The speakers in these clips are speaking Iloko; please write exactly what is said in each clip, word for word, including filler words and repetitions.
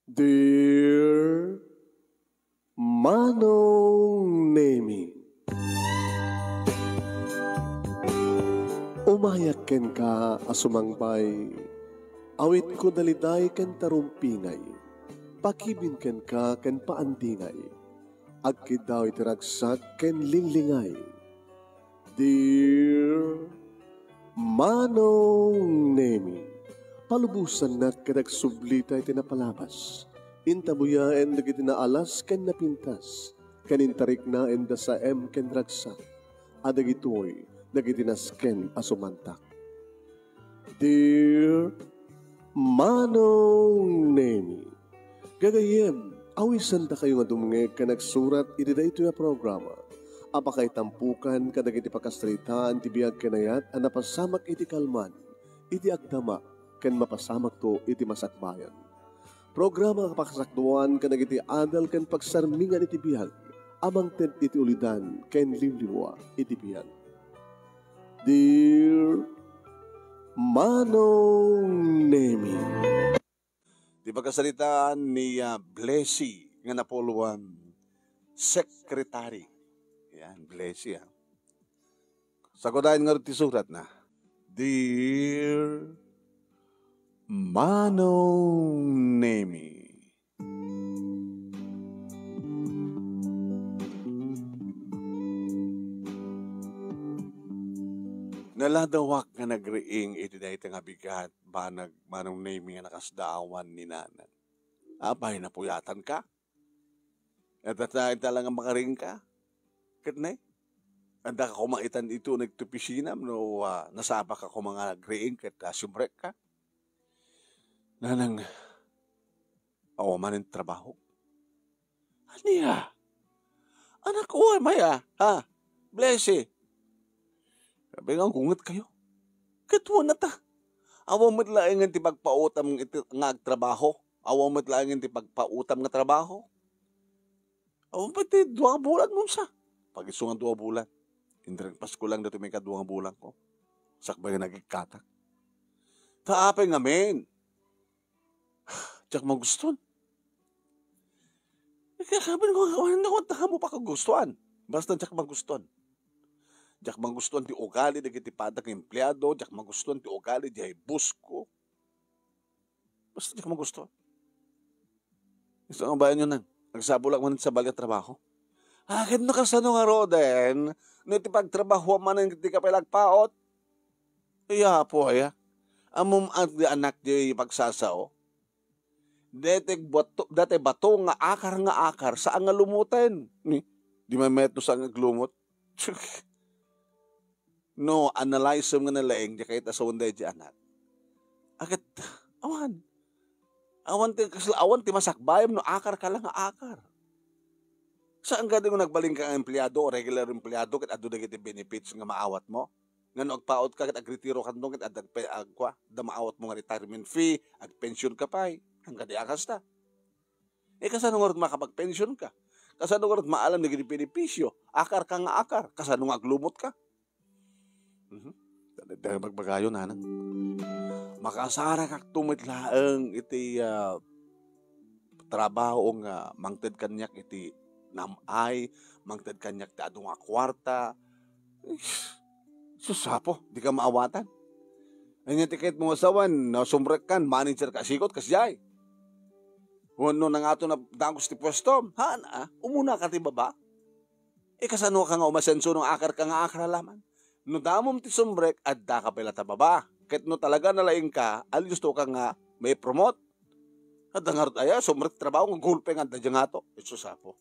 Dear Manong Nemi, umayak kenka a sumangbay, awitko daliday ken tarumpingay, pakibin kenka ken paandingay, agkiddaw iti ragsak ken linglingay. Dear Manong Nemi, palubosannak ket agsublita iti napalabas. Intabuyaen dagiti naalas ken napintas, ken intariknaen da saem ken ragsak, a dagitoy dagiti nasken a sumantak. Dear Manong Nemi, gagayyem, awisendakayo nga dumngeg ken agsurat iti daytoy a programa a pakaitampukan kadagiti pakasaritaan ti biag ken ayat a napasamak iti kalman, iti agdama, ken mapasamakto iti masakbayan. Programa nga pakasakduan kadagiti adal ken pagsarmingan iti biag a mangted iti ulidan ken liwliwa iti biag. Dear Manong Nemi. Ti pakasaritaan ni, ah, Blessy nga napuloan, secretary. Yan, Blessy, ah. Sagudayen ngarud ti suratna. Dear Manong Nemi. Naladawak nga nagriing iti dayta nga bigat, banag Manong Nemi, nga nakasdaawan ni Nanang. Apay, napuyatanka? Adda ta, adda la nga makariingka? Ket ne? Adda ka koma itan ito nagtupisinam no, ah, nasapa ka koma nga nagriing ket, ah, sumrekka? Nanang, awan manen trabaho. Ania? Anak, uy, maya, ha? Blessy. Sabi nga, gunget kayo. Ket wana ta. Awan met laengen ti pagpautam iti, nga agtrabaho. Awan met laengen ti pagpautam nga trabaho. Awan met ti dua nga bulan mo sa. Pag isu nga dua bulan. Indirek Pasko lang dito may kadua nga bulan ko. Sakbay nga nagigkatak. Ta apay ngamin. Diak magustuhan. Kaya sabi ko, ano ko, ta mo pa kagustuhan. Basta diak magustuhan. Diak magustuhan ti ugali dagiti padang empleado, diak magustuhan ti ugali di ay boss ko. Basta diak magustuhan. Gusto nga bayan yun, nang. Nagsabulak man sa bali a trabaho. Akin no kasano nga Roden, no iti pagtrabaho man ti kapay lagpaot. Iya po, aya. Amom at di anak di pagsasao. Dete bato, dete bato nga akar nga akar, saan nga lumuten. Ni, di man met no saan nga aglumot. No, analyze nga nalaing, di kayat asawan da iti anak. Aket, awan. Awan ti, kasla, awan ti masakbayam no akar ka lang nga akar. Saan ka di mo nagbalin ka nga empleyado o regular empleyado ket adu dagiti benefits nga maawat mo? Nga no agpaot ka ket agretiro ka no ket adda agpe-, agkua, da maawat mo nga retirement fee, agpension ka pay. Hangga di akasta. Eh, kasano nga rut makapagpension ka? Kasano nga rut maalam dagiti benepisyo? Akar ka nga akar. Kasano nga aglumot ka? Mhm. Dagdag bagbagayo, nanang. Makasarakakto met laeng iti, ah, trabaho nga mangted kaniak iti nam-ay, mangted kaniak ti adu nga kuarta. Ish, sus, apo, di ka maawatan. Anya ti kayat mo nga asawan, no, sumrek kan, manager ka, sikot, kasdiay. Wenno nangato na dagus ti puesto, haan, ah, umuna ka ti baba. Eh, kasano ka nga umasenso no akar ka nga akar a laman? No damom ti sumrek, adda ka pay la ta baba. Ket no talaga nalaing ka, alisto ka nga maipromote. Adda ngarud aya, sumrek trabaho nga gulpe nga adda diay ngato. Isu sapo.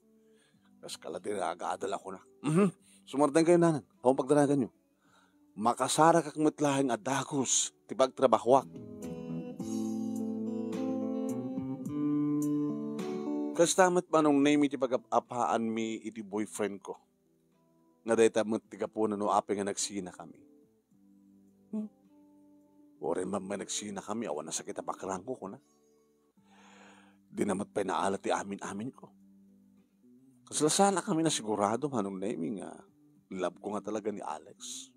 Kas kalati nga aga-adal ako na. Mhm. Sumardeng kayo, nanang. Awan pagdaraganyo. Makasarakak met laeng a dagus ti pagtrabahoak. Kasta met manong Nemi ti pagap-apaanmi iti boyfriend ko. Nga dayta met ti gapuna no apay nga nagsinakami. Hmm. Uray man may nagsinakami, awan a sakit a bakrangko, kuna. Di na met pay naala ti amin-aminko. Kasla sanakami nasigurado, manong Nemi, nga love ko nga talaga ni Alex.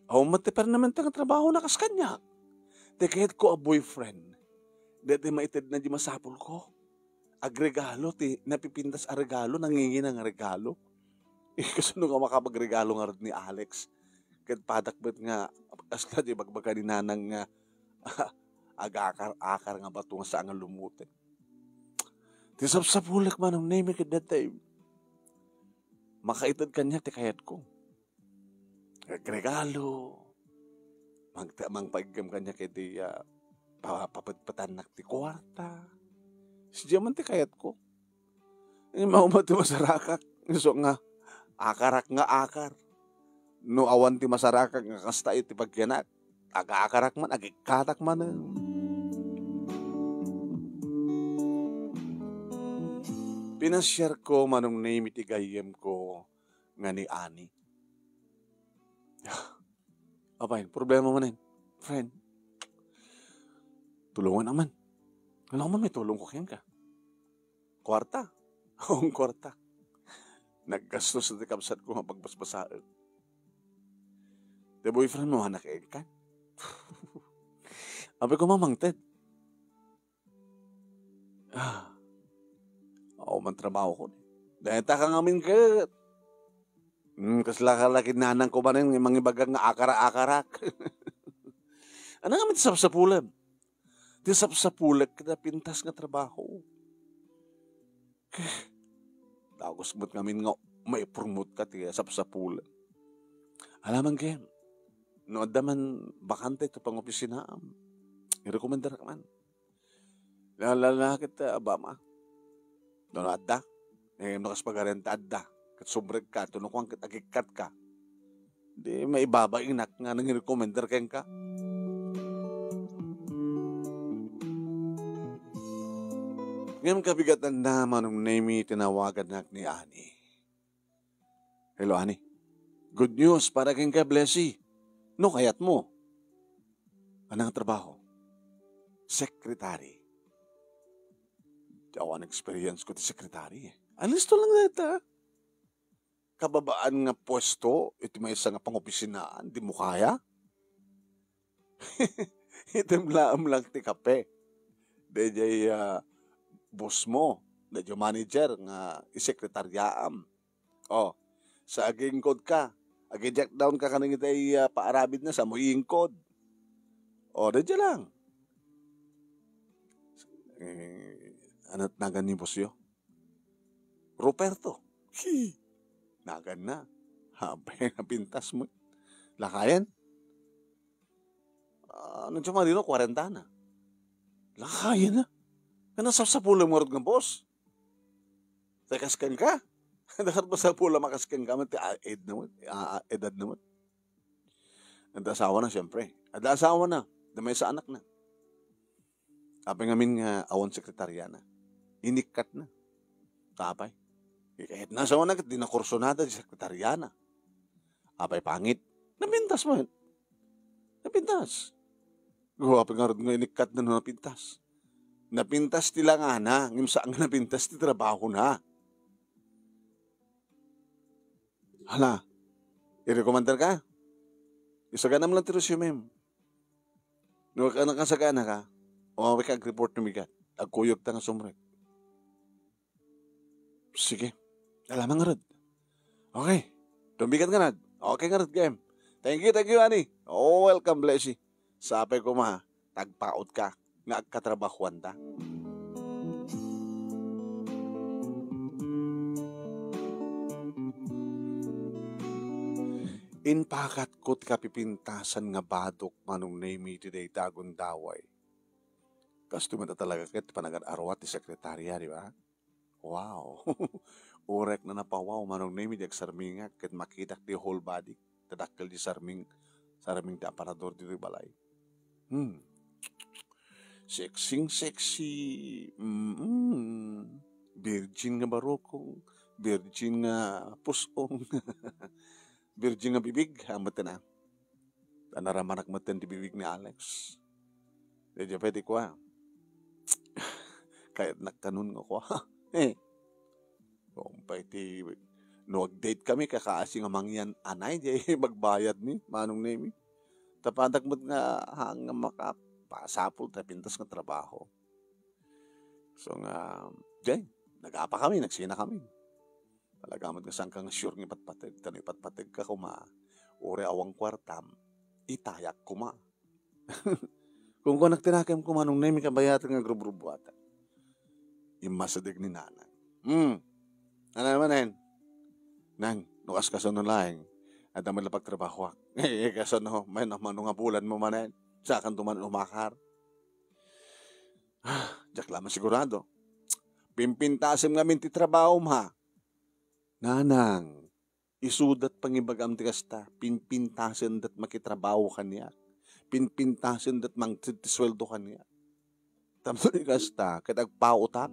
Awan met ti permanente nga trabaho na kas kaniak. Ti kayatko a boyfriend, Daytoy maitedna di masapulko. Agregalo ti napipintas a regalo, nangingina nga regalo. Eh, kasano nga makapagregalo ngarud ni Alex? Ket padak met nga kasla di bagbaga ni Nanang nga agakar-akar nga bato nga saan nga lumuteng. Ti sapsapulek, Manong Nemi, ket that time, makaited kaniak ti kayatko. Agregalo, magta-, mangpaiggem kaniak iti, ah, pa-, papetpetannak ti kuarta. Sadiay man ti kayatko. Ngem maumat ti masarakak, isu nga akarak nga akar. No awan ti masarakak nga kasta iti pagyanak, agaakarak man, agikkatak manen. Pinasiarko, Manong Nemi, ti gayyemko nga ni Ani. Apay, problema manen, friend. Tulongan man. Ano man may tulong ko kenka? Kuarta. Ang kuarta. Naggastos ti kabsatko nga pagbasbasaek. Ti boyfriend mo, anak, eh, kan? Abi ko, mamangted. Ah. Awan man trabahoko. Dayta ka ngamin ket. Hmm, kasla ka laki nanang ko manen nga mangibaga nga akara-akarak. Ano ngamin ti sapsapulem? Ti sapsapulek ket napintas nga trabaho. Dagus met ngamin nga maipromote ka ti sapsapulem. Alamang ken, no adda man bakante iti pangopisinaam, irekomendarak man. La, la, la, ket, ah, bama. No, no adda. Eh, no kas pagarian ta adda. Ket sumrek ka, tuno kuan ket agikkat ka. Di maibabainak nga nangirekomendar kenka. Ngem kabigatanna, Manong Nemi, tinawaganak ni Ani. Hello, Ani. Good news para kenka, Blessy. No kayat mo? Anang trabaho? Secretary. Awan experience ko ti secretary, eh. Alisto lang dayta. Kababaan nga pwesto iti maysa nga pangopisinaan, di mo kaya? Item laem lang ti kape. Dayjay, ah, boss mo, dayjay manager nga isekretaryaam. Oh, sa agingkod ka, agi-jot down ka kaning itay, ah, paarabid na, sa mo iingkod. Oh, dayjay lang. Eh, ano nagan ni boss yo? Roberto. Hi. Nagan na. Hapay, napintas mo. Lakayan. Ah, no, Marino, kwarenta na. Lakayan na. Nga nasapsapulem ngarud nga boss. Takasken ka? Dakar ba sapula makasken ka? Mati, ah, ed naman. Ah, ah, edad naman. Adda asawa na, siyempre. Adda asawa na. Adda maysa anak na. Apay ngamin nga awan sekretarya na. Inikkat na. Apay. Kayat na asawa na, ket di na kursunada di sekretarya na. Apay pangit. Napintas man. Napintas. Guwapo nga rod nga inikkat na no napintas. Napintas ti langana, ngem saan nga napintas ti trabaho na. Hala, irekomendar ka? Isagana mo lang ti resume mo. No, ka-, nakasagana ka, o, awi ka ag-report no bigat. Agkuyog ta nga sumrek. Sige. Alamang ngarud. Okay. Tumbigat ngarud. Okay ngarud, game. Thank you, thank you, Ani. Oh, welcome, Blessy. Sapay ko ma, tagpaot ka nga agkatrabahuan ta. Impakatko ti kapipintasan nga badok, Manong Nemi, ti dayta a gundaway. Kastoy met a talaga ket panagar-aruat ti sekretarya, di ba? Wow! Urek na napawaw, Manong Nemi, di agsarmingak ket makitak ti whole body. Tadakkel di sarming, sarming ti aparador ditoy balay. Hmm. Sexing sexy. Mm. Virgin nga barukong. Virgin nga pus-ong. Virgin nga bibig. Amat na. Naramanak met ti bibig ni Alex. Dayjay pay ti kua. Kayatnak kanon nga kua. Eh. Sumpay ti, no ag-date kami, kakaasi nga mangyan anay, di magbayad mi, Manong Nemi. Tapadak met nga, ha, nga makapasapul ta pintas nga trabaho. So nga, jay, nagapa kami, nagsina kami. Talaga met nga saan ka nga sure nga ipatpateg, ta no ipatpateg ka koma, uray awan kuartam, itayak koma. Kunkunak ti nakem koma, Manong Nemi, kabayatan nga agrubrubuatak. Immasideg ni Nanang. Hmm. Ano naman, en? Nang, no kas kasano laeng, adda met la pagtrabahoak. Eh, kasano, may namano nga bulan mo manen? Saan ka man umakar? Ah, diak la masigurado. Pimpintasem ngamin ti trabahom, ha? Nanang, isudat pangibagam ti kasta, pimpintasendat makitrabaho kaniak. Pimpintasendat mangted ti sueldo kaniak. Tapno di kasta, ket agpaotak.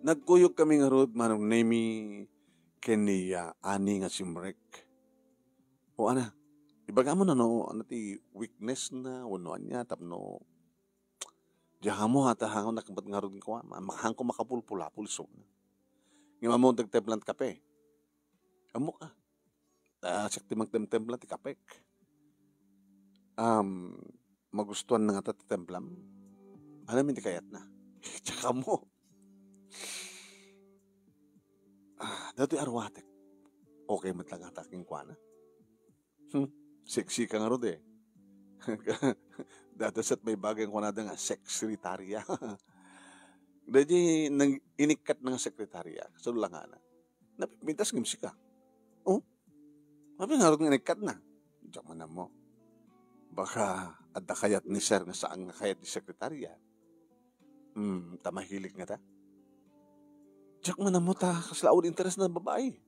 Nagkuyog kami ngarud, Manong Nemi, ken ni, ah, Ani nga simrek. O, ana, ibagam no, ano ti weakness na, wenno ania, tapno, diak ammo, ha, ta haanko nakbat ngarud kua, ma-, haanko makapulpulapol isuna. Ngem ammo ti agtemplam ti kape. Ammok, ah. Ta siak ti mangtemtempla ti kapek. Um, magustuanna ngata ti templam? Ania man ti kayatna? Diak ammo. Ah, daytoy aruatek. Okay met la ngata kenkuana. Hmm, sexy ka ngarud, eh. Dadaset may bagay nga kunada nga sekretarya. Daydi nang inikkatna nga sekretarya, kasano la ngana? Napimpintas ngem sika. Oh? Apay ngarud nga inikkatna? Diak man ammo. Baka adda kayat ni sir nga saan nga kayat ti sekretarya. Hmm, ta mahilig ngata? Diak man ammo ta kasla awan interes na babai.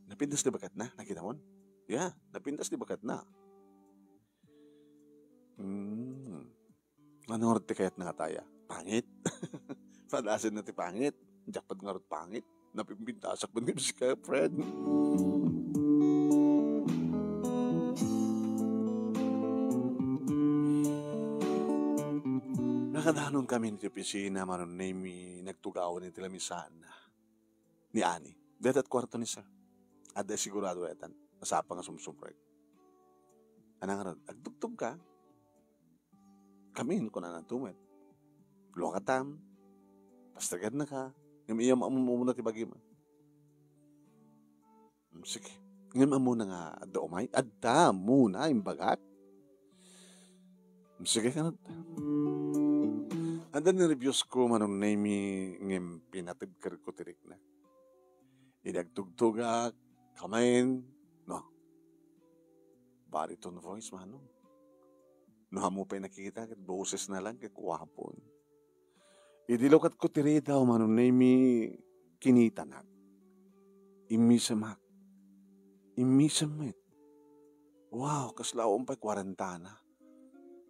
Napintas ti baketna, nakitamon? Yeah, napintas ti baketna. Hmm. Ano ngarud ti kayatna ngata, ya? Pangit? Padasenna ti pangit. Diak met ngarud pangit. Napimpintasak met ngem sika, friend. Nakadanon kami iti opisina, Manong Nemi, nagtugawan iti lamisan ni Ani. Dayta ti kuarto ni sir. Adda sigurado daytan. Masapa nga sumsumrek. Ania ngarud, agtugtog ka? Kamin, kunana met. Luakatam. Pastagannaka. Ngem iyaw, ammo muna ti bagim. Mm, sige. Ngem ammona nga adda umay? Adda ammona, imbagak. Mm, sige, kanat. Adda nerbios ko, Manong Nemi, ngem pinatibkerko ti riknak. Idi agtugtogak, kamin, no. Baritone voice, Manong. No, ammo pay nakita, ket bosesna lang, ket guapon. Idi lukatko ti ridaw, Manong Nemi, kinitanak. Immisemak. Immisem met. Wow, kasla awan pay kuarentana.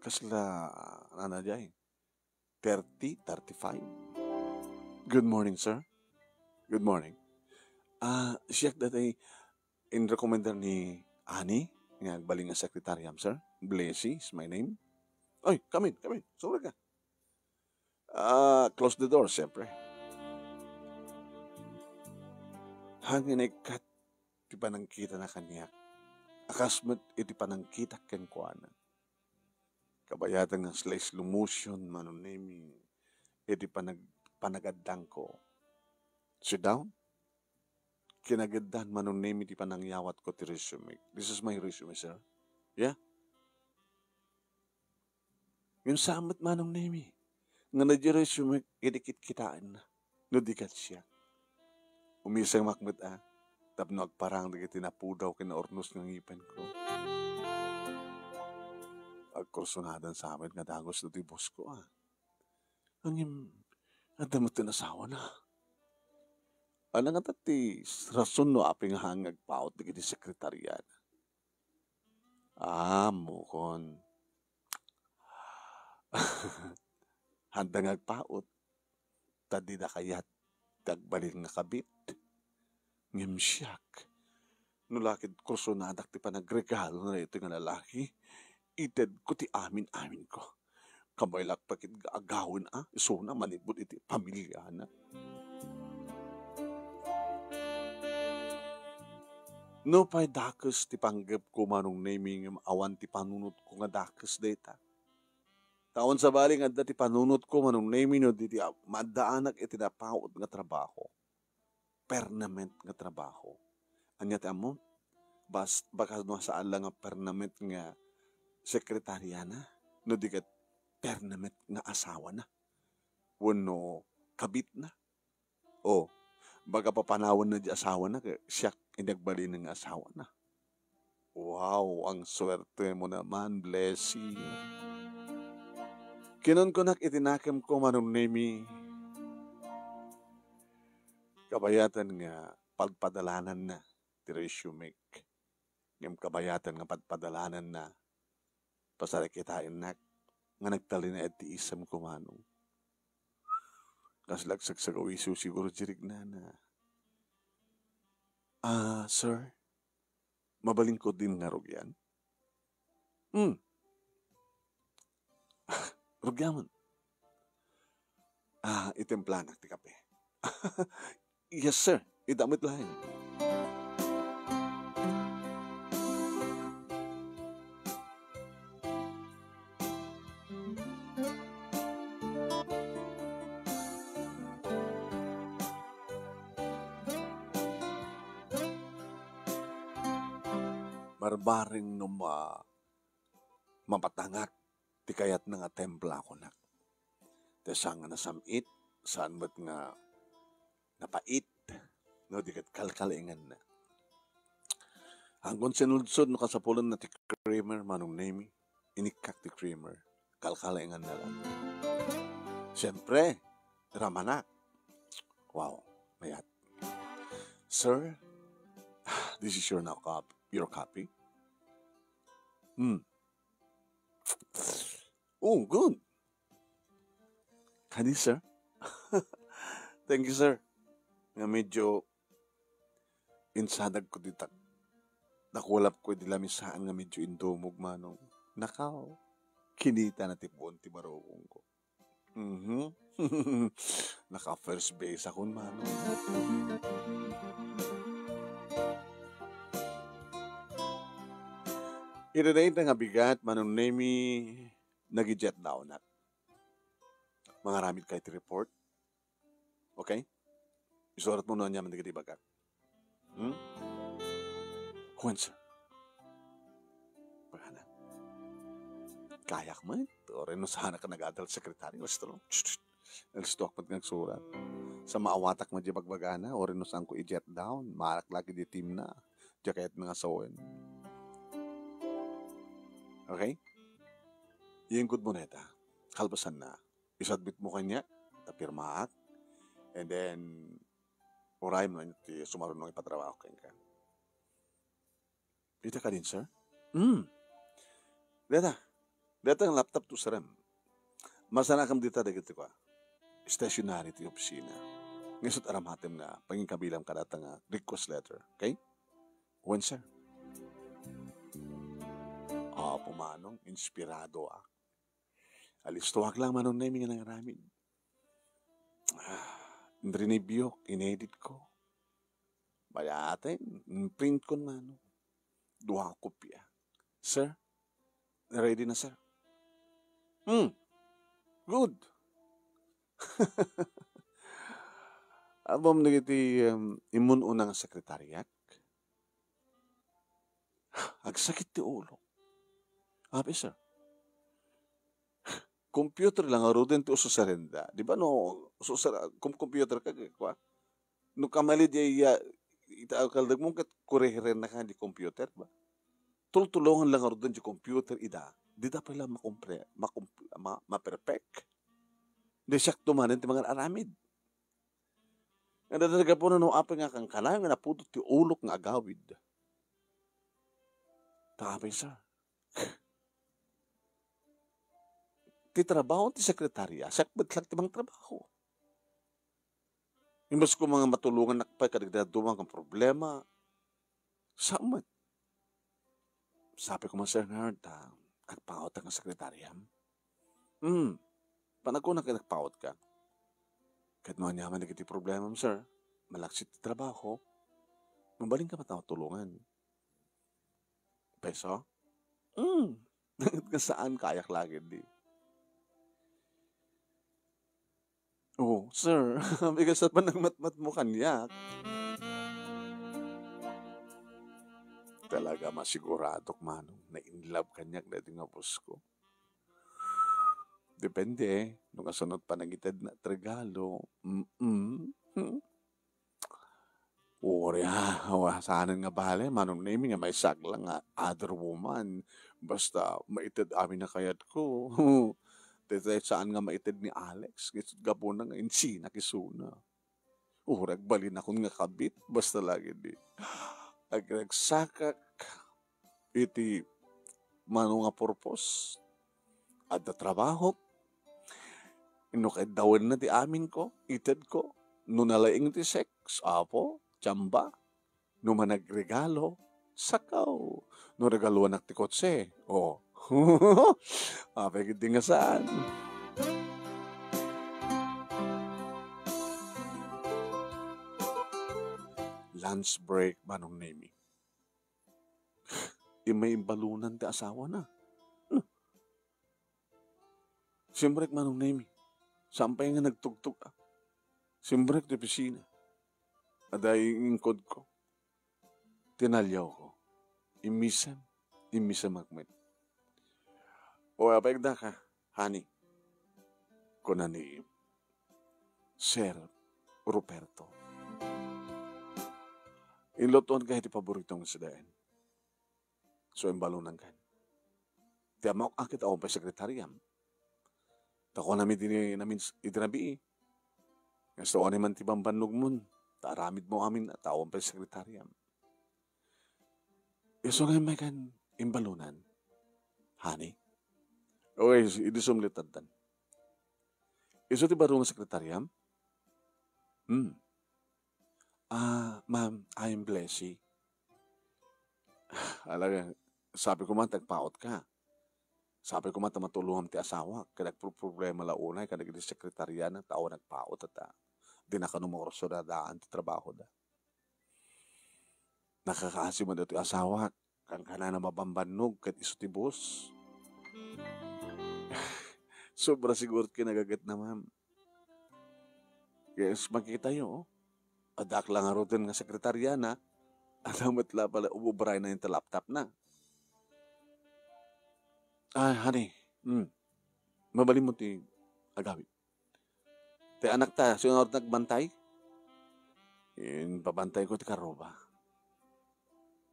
Kasla, nana jay, thirty, thirty-five. Good morning, sir. Good morning. Ah, siak dayta in recommender ni Ani, nga agbalin nga sekretariam, sir. Blessy is my name. Oy, come in, come in. Sorry ka. Ah, close the door, siyempre. Hangin ay kat ti panangkitana kaniak. Akas met iti panangkitak kenkuana. Kabayatan nga slice slow motion, Manong Nemi, iti panag-, panagaddangko. Sit down. Kinageddan, Manong Nemi, ti panangyawatko ti resume. This is my resume, sir. Yeah? Ngem saan met, Manong Nemi, nga nadya resume idi kitkitaenna no di ket siak. Umisemak met a, tapno agparang dagiti napudaw ken naurnos nga ngipenko. Agkursonadan sa met nga dagus dagiti boss ko a. Ngem, adda met ti nasawana. Ania ngata ti rason no apay nga haan nga agpaut dagiti sekretariana? Ah, ammokon. Haanda nga agpaut, ta dida kayat ti agbalin nga kabit. Ngem siak, no la ket kursonadak ti panagregalo na daytoy nga lalaki, itedko ti amin-aminko. Kabaelak pay ket nga agawen a, isuna manipud iti pamiliana. Nupay dakes ti panggepko, Manong Nemi, ngem awan ti panunotko nga dakes dayta. Ta awan sabali nga adda ti panunotko, Manong Nemi, no di ti a-, maaddaanak iti napaut nga trabaho. Permanent nga trabaho. Ania ti ammom? Bas-, baka no saan la nga permanent nga sekretariana, no di ket permanent nga asawana wenno kabitna. O, baka papanawanna di asawana ket siak ti agbalinen nga asawana. Wow, ang suertemo naman, Blessing. Kinunkunak iti nakemko, Manong Nemi. Kabayatan nga padpadalananna ti resumek. Ngem kabayatan nga padpadalananna, pasarikitaennak nga nagtalinaed ti isemko, Manong. Kasla agsagsagawiso siguro ti rignana. "Ah, sir, mabalinko din nga rugian?" "Hmm." "Rugiamon." "Ah, itimplanak ti kape." "Yes, sir. Ita met laeng." Barbareng no ma-, mapatangak ti kayatna nga timpla, kunak. Ta saan nga nasam-it, saan met nga napait, no di ket kalkalinganna. Anggon sinudsod no kasapulenna ti creamer, Manong Nemi, inikkak ti creamer. Kalkalinganna lang. Siyempre, ramanak. Wow, mayat. "Sir, this is your now cup, your copy." Hmm. Oh, good. Kadi, sir? Thank you, sir. Nga medyo insadag ko ditak. Nakulap ko di lamisaan nga medyo indumog, Manong. Nakaw, kinita na ti puon ti barukong ko. Mhm. Naka first base ako, Manong. Ida dayta nga bigat, Manong Nemi, nag-jet down ak. Mangaramid ka iti report. Okay? Isurat mo no aniaman dagiti ibagak. Hmm? Wen, sir. Bagana. Kayak met. Uray no saan ka nag-adal secretary, basta, no? Alistoak met nga agsurat. Sa maawatak met di bagbagana, uray no saanko i-jet down, malak lagi di team na. Diak kayat nga sawen. Okay? Iyengkod mo neta. Kalpasan na. Isubmit mo kaniak, ta pirmaak. And then, urayem no ania ti sumaruno nga ipatrabaho kenka. Dita kadin, sir? Hmm. Dita. Dita nga laptop to, sir, em. Masanakam dita dagiti kua. Stationery ti opisina. Nga isut' aramatem nga pangikabilam kadata nga request letter. Okay? Wen, sir. Apo, Manong, inspirado, ah. Alistoak lang, Manong Nemi, nga nangaramid. Ah, inrinibiok, inedit ko. Bayaten, imprint kon, Manong. Dua ka kopia. Sir, ready na, sir. Hmm. Good. Ammom dagiti, um, immun-una nga sekretariak? Agsakit ti ulo. Abi, sir. Computer lang ngaruden ti ususarenda. Di ba no, ususar-, com-, computer ka, kua? No kamali di, ah, ita, kaldagmo ket kurehirennaka di computer, ba? Tultulongan lang ngaruden di computer, ida. Dida pay la makompre-, makomp-, ma-, maperpek. Di siak tumanen ti mangan aramid. Nga dada gapuna no apay nga kankanayon nga napudot ti ulok nga agawid. Ta apay, sir. Ti trabaho ti sekretarya, siak met lang ti mangtrabaho. Imbes ko nga matulongannak pay kadagiti dadduma nga problema, saan met. Sabi ko man, Sir Nerd, ta agpaawtak nga sekretaryam. Hmm, panagkunak nga agpaawtka. Ket no aniaman dagiti problemam, sir, malaksid ti trabaho, mabalinka met a tulongan. peso? Hmm, nga saan kayak lagi di. Oh, sir, bigas at panagmatmat mo kaniak. Talaga masiguradok, Manong, na in love kaniak daytoy nga boss ko. Depende, no kasunod panagited na regalo. Mm-mm. Hmm. Uri, ah, awa, saanen nga bale, Manong Nemi, nga maisaglang nga other woman. Basta maited amin a kayatko. Daytoy saan nga maited ni Alex, nga isut' gapuna nga insinak isuna. Uri, agbalinakon nga kabit, basta lagi di agragsakak iti mano nga purpose. Adda trabaho, no kaiddawenna ti aminko, itedko. No nalaing ti sex, apo, tsamba. No managregalo, sakaw. No regaluanak ti kotse, o. Apay ketdi nga saan. Lunch break, Manong Nemi. Immay imbalunan ti asawana. Hmm. Simrek, Manong Nemi. Saan pay nga nagtugtog, ah. Simrek ti opisina. Adda ing-, ingkodko. Tinaliawko. Immisem. Immisemak met. O, apay daka, honey, kuna ni Sir Ruperto. Inlutuanka iti paboritong sidaen. So, imbalunankan. Ti ammok a ket awan pay sekretariam. Ta kuanami idi namin s-, idi rabii. Nga isu man ti bambannogmon. Ta aramidmo amin ta awan pay sekretariam. Isu nga immay kan imbalunan. Honey? Okay, idi sumlit addan. Isu ti baro nga sekretariam? Hmm. Ah, ma'am, I'm Blessy. Ala, sabi ko man, tagpaotka. Sabi ko man, ta matulongam ti asawak. Ket agproproblema la unay kadagiti sekretariana, ta awan nagpaot, ta dinaka no maursuradaan ti trabahoda. Nakakaasi man ditoy asawak. Kankana na mabambannog ket isu ti boss. Sobra siguro ti kinagagetna, ma'am. Yes, makitayo, oh. Addak la ngaruden nga sekretariana, adda met la pala ububrayna iti laptopna. Ah, honey, hmm. Mabalinmo ti agawid. Ti anakta, sino nga nagbantayo? Impabantayko ti karruba.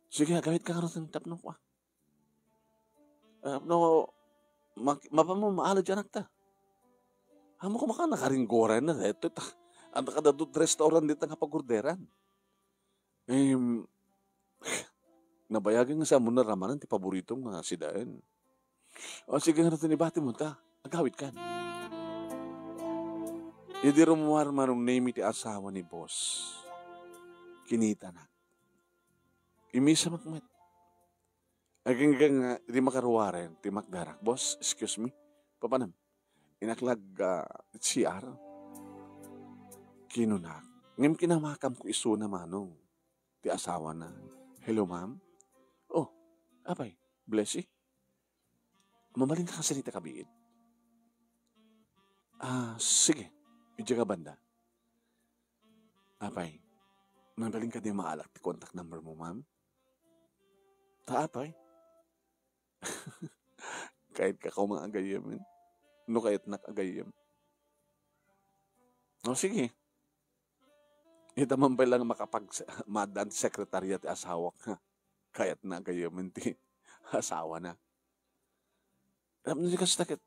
Sige, agawidka ngaruden tapno kua. Ah, no, mak-, mapano maalad ti anakta? Ammok a makaringgorayna daytoy ta. Anta kada do restaurant dita nga pagorderan. Em, nabayagen nga saan mo naramanan ti paborito nga sidaen. O, sige, ngaruden, ibatim ta. Agawidkan. Idi rummuar, Manong Nemi, ti asawa ni boss, kinitanak. Immisemak met. Agingga nga, idi makaruaren, ti makdarak, "Boss, excuse me, papanam? Inaklag, ah, C R?" Kinunak. Ngem kinamakamko isuna, Manong, ti asawana. "Hello, ma'am? Oh, apay, Blessy? Mamalinka kasin ita kabiit?" "Ah, sige. Idiay ka banda." "Apay, mabalinka di maalak ti contact number mo, ma'am?" "Ta apay?" Kayatka koma a gayyemen. No kayatnak a gayyem. O, sige. Ita man pay lang makapag-, maaddaan ti sekretarya ti asawak, ha. Kayatna a gayyemen ti asawana. Tapno di kasta ket,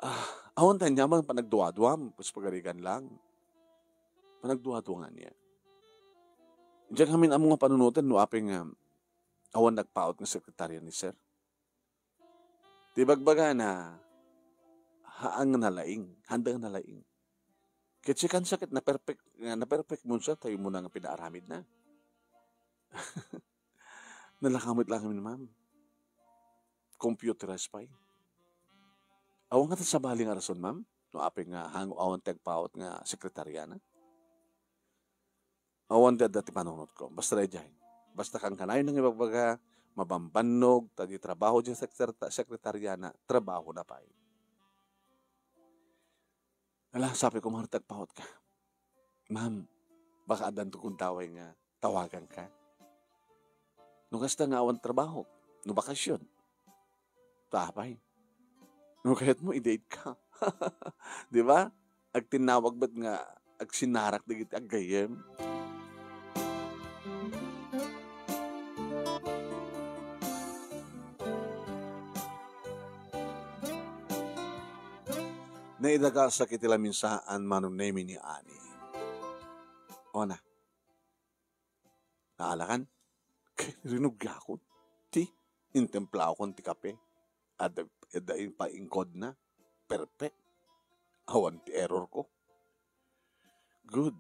ah, awan ti aniaman, panagduaduam, kas pagarigan lang. Panagduaduam nga ania. Diak amin ammo nga panunoten no apay nga awan nagpaut nga sekretarya ni sir. Ti bagbagana, haan nga nalaing, haanda nga nalaing. Ket sikan sa ket naperpek-, nga naperpekmon sa, ta imuna nga pinaaramidna. Nalaka met lang amin, ma'am. Computerized pay. Awan ngata sabali nga rason, ma'am, no apay nga hango awan ti agpaut nga sekretaryana? Awan ti adda ti panunotko. Basta daydiay. Basta kankanayon nga ibagbaga, mabambannog, ta di trabaho di sekretar-, sekretariana, trabahona pay. Ala, sabi ko, "Marta, agpaut ka. Ma'am, baka addan ti gundaway nga tawagan ka. No kasta nga awan trabaho, no bakasyon, ta apay. No kayatmo, i-date ka." Di ba? Agtinnawag met nga agsinarak dagiti aggayyem. Naidagasak iti laminsaan, Manong Nemi, ni Ani. Ona, naalakan? Rinugiakon. Ti, intemplakon ti kape. Adda, adda impaingkodna. Perfect. Awan ti error ko. Good.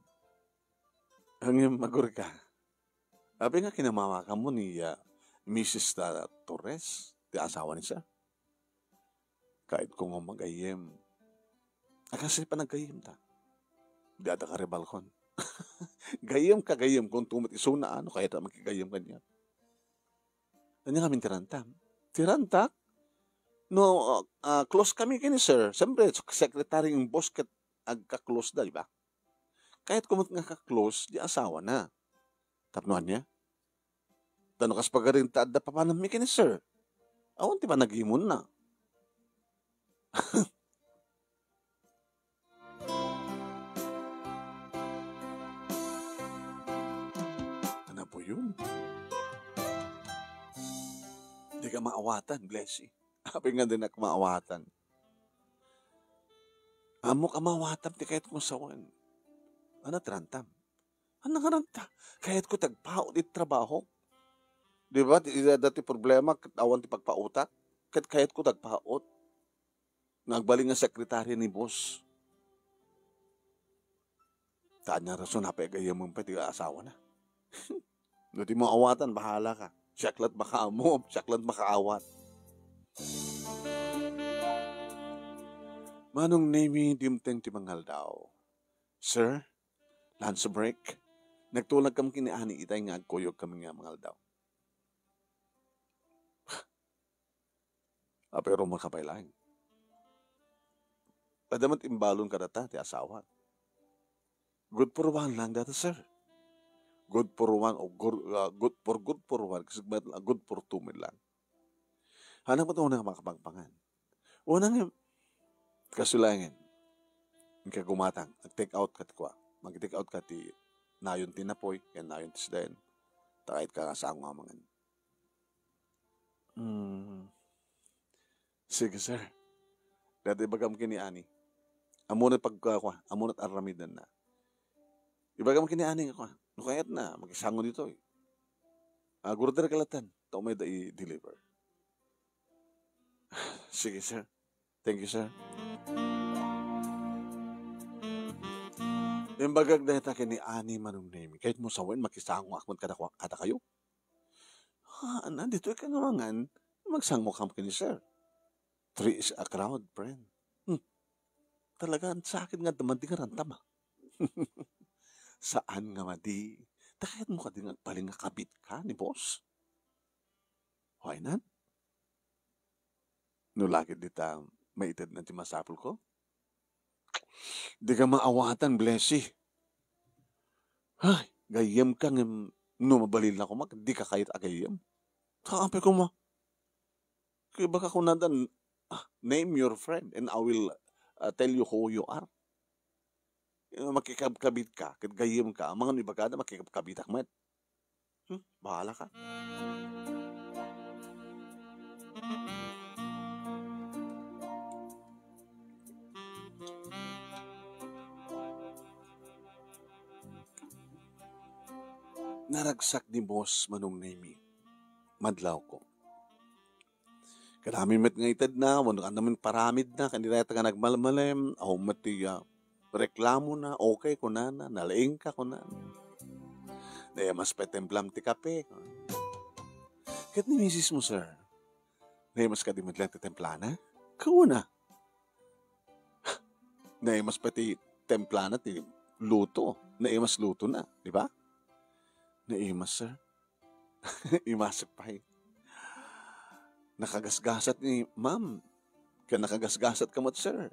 Ngem, agurika. Apay nga kinamamakanmo ni, ah, Missus ta-, Torres, ti asawa ni Sir? Kayatko nga magayyem. Agkasi panaggayyemta. Di adda karibalkon. Gayyem ka, gayyem. Kung tumet isuna, ano, kayat a makigayyem kaniak. Ania ngamin ti rantam? Ti rantak? No, ah, ah, close kami ken ni Sir. Siyempre, secretary nga boss ket agka-close da, di ba? Kayatko met nga ka-close di asawana. Tapno ania? Ta no kas pagaring ta adda papanammi ken ni Sir. Awan ti panagimonna. Anapo yun? Di ka maawatan, Blessy. Apay nga dinak maawatan? Ammok a maawatam ti kayatko nga sawen. Ania ti rantam? Ania nga ranta? Kayatko ti agpaut iti trabaho. Di ba? Ti, dati problema, ket awan ti pagpautak. Ket kayatko ti agpaut. Nga agbalin nga sekretarya ni boss. Ta ania rason apay agayyemem pay ti asawana? No di mo awatan, bahala ka. Siak lat makaammo, siak lat makaawat. Manong Nemi, dimteng ti mangaldaw. Sir, lunch break. Nagtulagkami ken ni Ani itay nga agkuyogkami nga mangaldaw. Apay, rumorka pay laeng. Adda met imbalon kadata ti asawa. Good for one lang data, sir. Good for one o good, ah, good for, good for one, kasi met, ah, good for two met lang. Hanak met una nga makapangpangan. Una nga, kaso laengen, inka gumatang, nag-take out ka ti kua. Mag-take out ka ti nayon ti napoy, ken nayon ti siden. Ta kayat ka nga sango nga mangan. Hmm. Sige, sir. Dayta ibagam ken ni Ani. Ammona ti pagkua-, ammona ti ar-aramidenna. Ibagam ken ni Ani nga kua, no kayatna, makisango ditoy. Agorder ka latta, ta umayda i-deliver. Sige, sir. Thank you, sir. Imbagak dayta ken ni Ani, Manong Nemi. Kayatmo sawen, makisangoak met kadakua-, kadakayo? Haan, ditoy ka nga mangan, magsangokam ken ni sir. Three is a crowd, friend. Hmm. Talaga, sakit nga adda madi nga rantam, ah. Saan nga madi? Ta kayatmo kadi nga agbalin nga kabitka ni boss? Why not? No la ket dita, maitedna ti masapulko? Di ka maawatan, Blessy. Ay, gayyem ka ngem no mabalin la koma, di ka kayat a gayyem. Kaapay koma. Kaya baka kunada, ah, "Name your friend and I will, ah, tell you who you are." Eh, makikabkabit ka, ket gayyem ka, amangan no ibagada, makikabkabitak met. Hmm, bahala ka. Naragsak ni Boss Manong Nemi. Madlawko. Kadami met nga itedna, wenno adda met paramidna, ken dayta nga nagmalmalem, awan met ti, ah, reklamona, "Okay," kunana, "Nalaing ka," kunana. "Naimas pay templam ti kape," kunana. Ket ni misis mo, sir, naimas kadi met laeng ti templana? Kuna. Naimas pay ti templana ti luto. Naimas lutona, di ba? Naimas, sir. Imasek pay. Nakagasgasat ni ma'am. Ken nakagasgasat ka met, sir.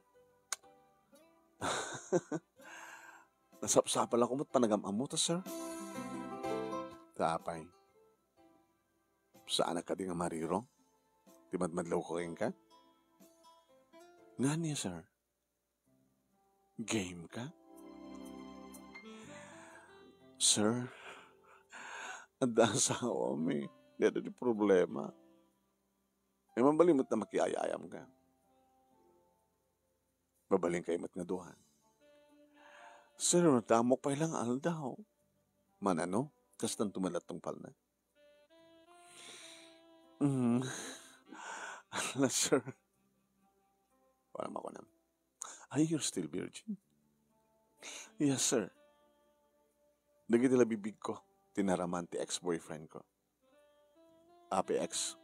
Nasapsapalak met panagam-ammo ta, sir. Ta apay? Saanak kadi nga marirong ti madmadlawko kenka? Ngani, sir? Game ka? Sir, adda asawam. Dayta ti problema. Ay, mabalin met ta makiayayam ka. Mabalin kayo met nga duan. Sir, ta ammok pay la nga aldaw. Manano? Kastan tumalat tungpalna. Mm. Ala, sir. Wala makunam. Are you still virgin? Yes, sir. Dagiti labibig ko, tinaraman ti ex-boyfriend ko. Api ex.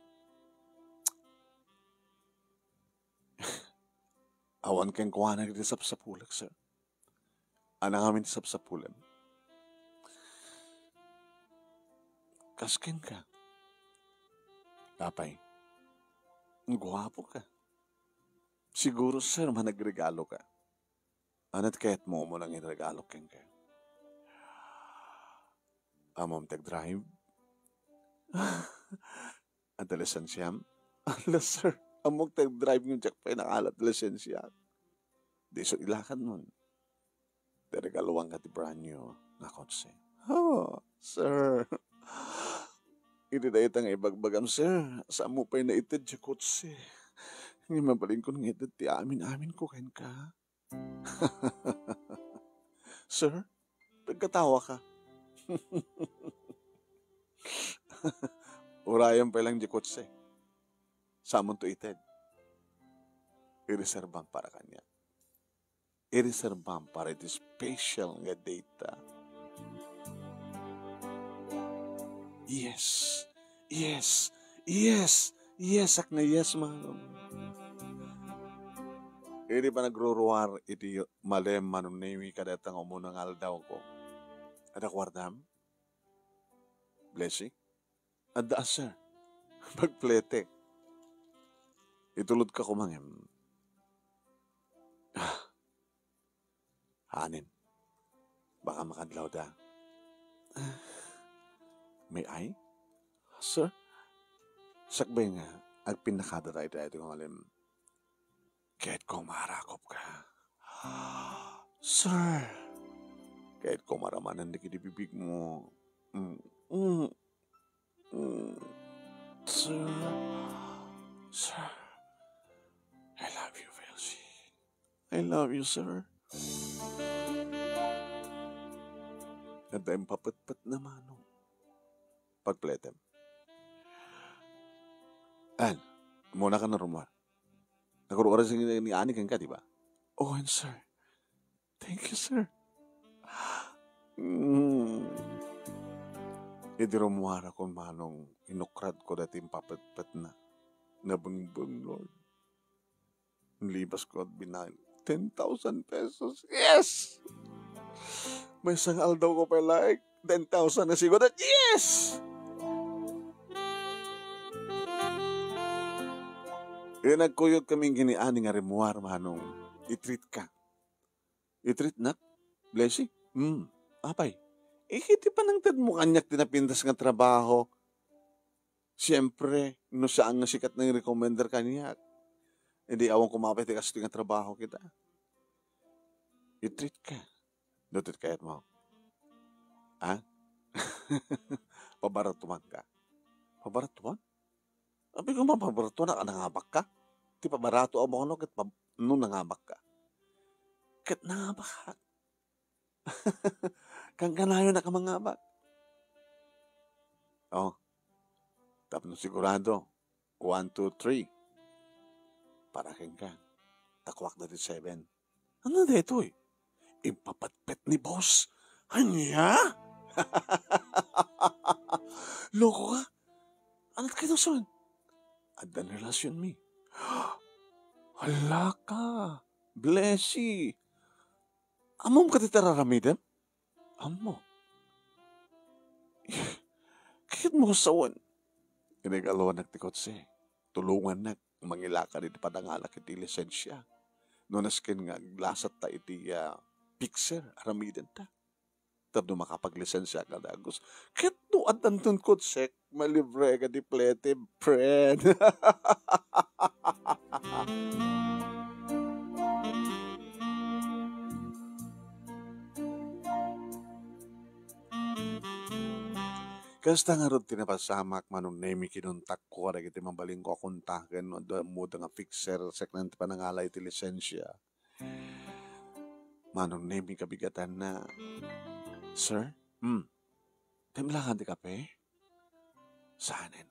Awan kenkuana ti sapsapulek, sir. Ania ngamin ti sapsapulem? Kas kenka. Apay? Guapo ka. Siguro, sir, managregalo ka. Ania ti kayatmo umuna nga iregalo kenka? Ammom ti agdrive? Adda lisensiam? Ala, sir, ammok ti agdrive ngem diak pay nakaala ti lisensia. Di isu ilakadmon. Ti regaluanka ti brand new nga kotse. Oh, sir. Iti dayta nga ibagbagam, sir, saanmo pay naited ti kotse. Ngem mabalinkon nga ited ti amin-aminko kenka. Sir, nagkatawa ka. Urayem pay lang ti kotse. Saanmonto ited. Ireserbam para kaniak. Ireserbam para iti special nga date. Yes. Yes. Yes. Yes, ak nga yes, manong. Idi panagruruar iti malem, Manong Nemi, kadayta nga umuna nga aldawko. Adda kuartam? Blessy? Adda, sir. Pagpletek. Itulodka koma ngem. Ah. Hanen. Baka makadlawda. Ah. May I? Sir? Sakbay nga, agpinnakada tayo tayo nga malem. Kayatko nga maarakop ka. Sir. Kayatko nga maramanan dagiti bibigmo. Mm. Mm. Mm. Sir. Sir. I love you, Velsi. I love you, sir. Adda impapetpet na mano. Pagpletem. An, muna ka na rumar. Nagruar si ni, ni Ani kenka, di ba? Oo, sir. Thank you, sir. Mm. Idi rummuarakon manong, inukradko dayta impapetpetna. Nabengbeng, Lord. Nalibasko at binayan. Ten thousand pesos. Yes! Maysa nga aldawko pay, like, ten thousand nga sigud. Yes! Inagkuyog kami ken ni Ani nga rimmuar, manong, i-treat ka. I-treat nak? Blessy? Hmm. Apay? Iti panangtedmo kaniak ti napintas nga trabaho. Siempre, no saan nga sikat nang recommender kaniak, edi awan ko mapay ti kastoy nga trabaho kita. I-treat ka. No, treat kayat mo. Ha? Pabaratuan ka. Pabaratuan? Abi ko, mapabaratuan ka, nangabak ka? Ti pabarato a mo, ano, ket pab-, no nangabak ka? Ket nangabak ka. Kankanayon a ka mangabak. Oh, tapno sigurado. One, two, three. Para kenka. Takuak na ti seven. Ano daytoy? Impapatpet ni boss. Ania? Loko ka? Anat kayo son? Addan relasyon mi. Hala ka. Blessy. Ammom ka ti tararamidem? Ammo. Kayat mo sawen. Inagaluanak ti kotse. tulongannak mangilakad iti panangalak iti lisensia. No nasken nga aglasatta iti, ah, fixer, aramidenta. Tapno makapaglisensiak a dagus. Ket no addanton kotsek, malibreka ti plete, friend. Kasta ngarud ti napasamak, Manong Nemi, kinuntakko kadagiti mabalinko a kontaken no adda ammoda nga fixer, saknang ti panangala iti lisensia. Manong Nemi, kabigatanna. Sir? Hmm. Timlakan ti kape? Saanen.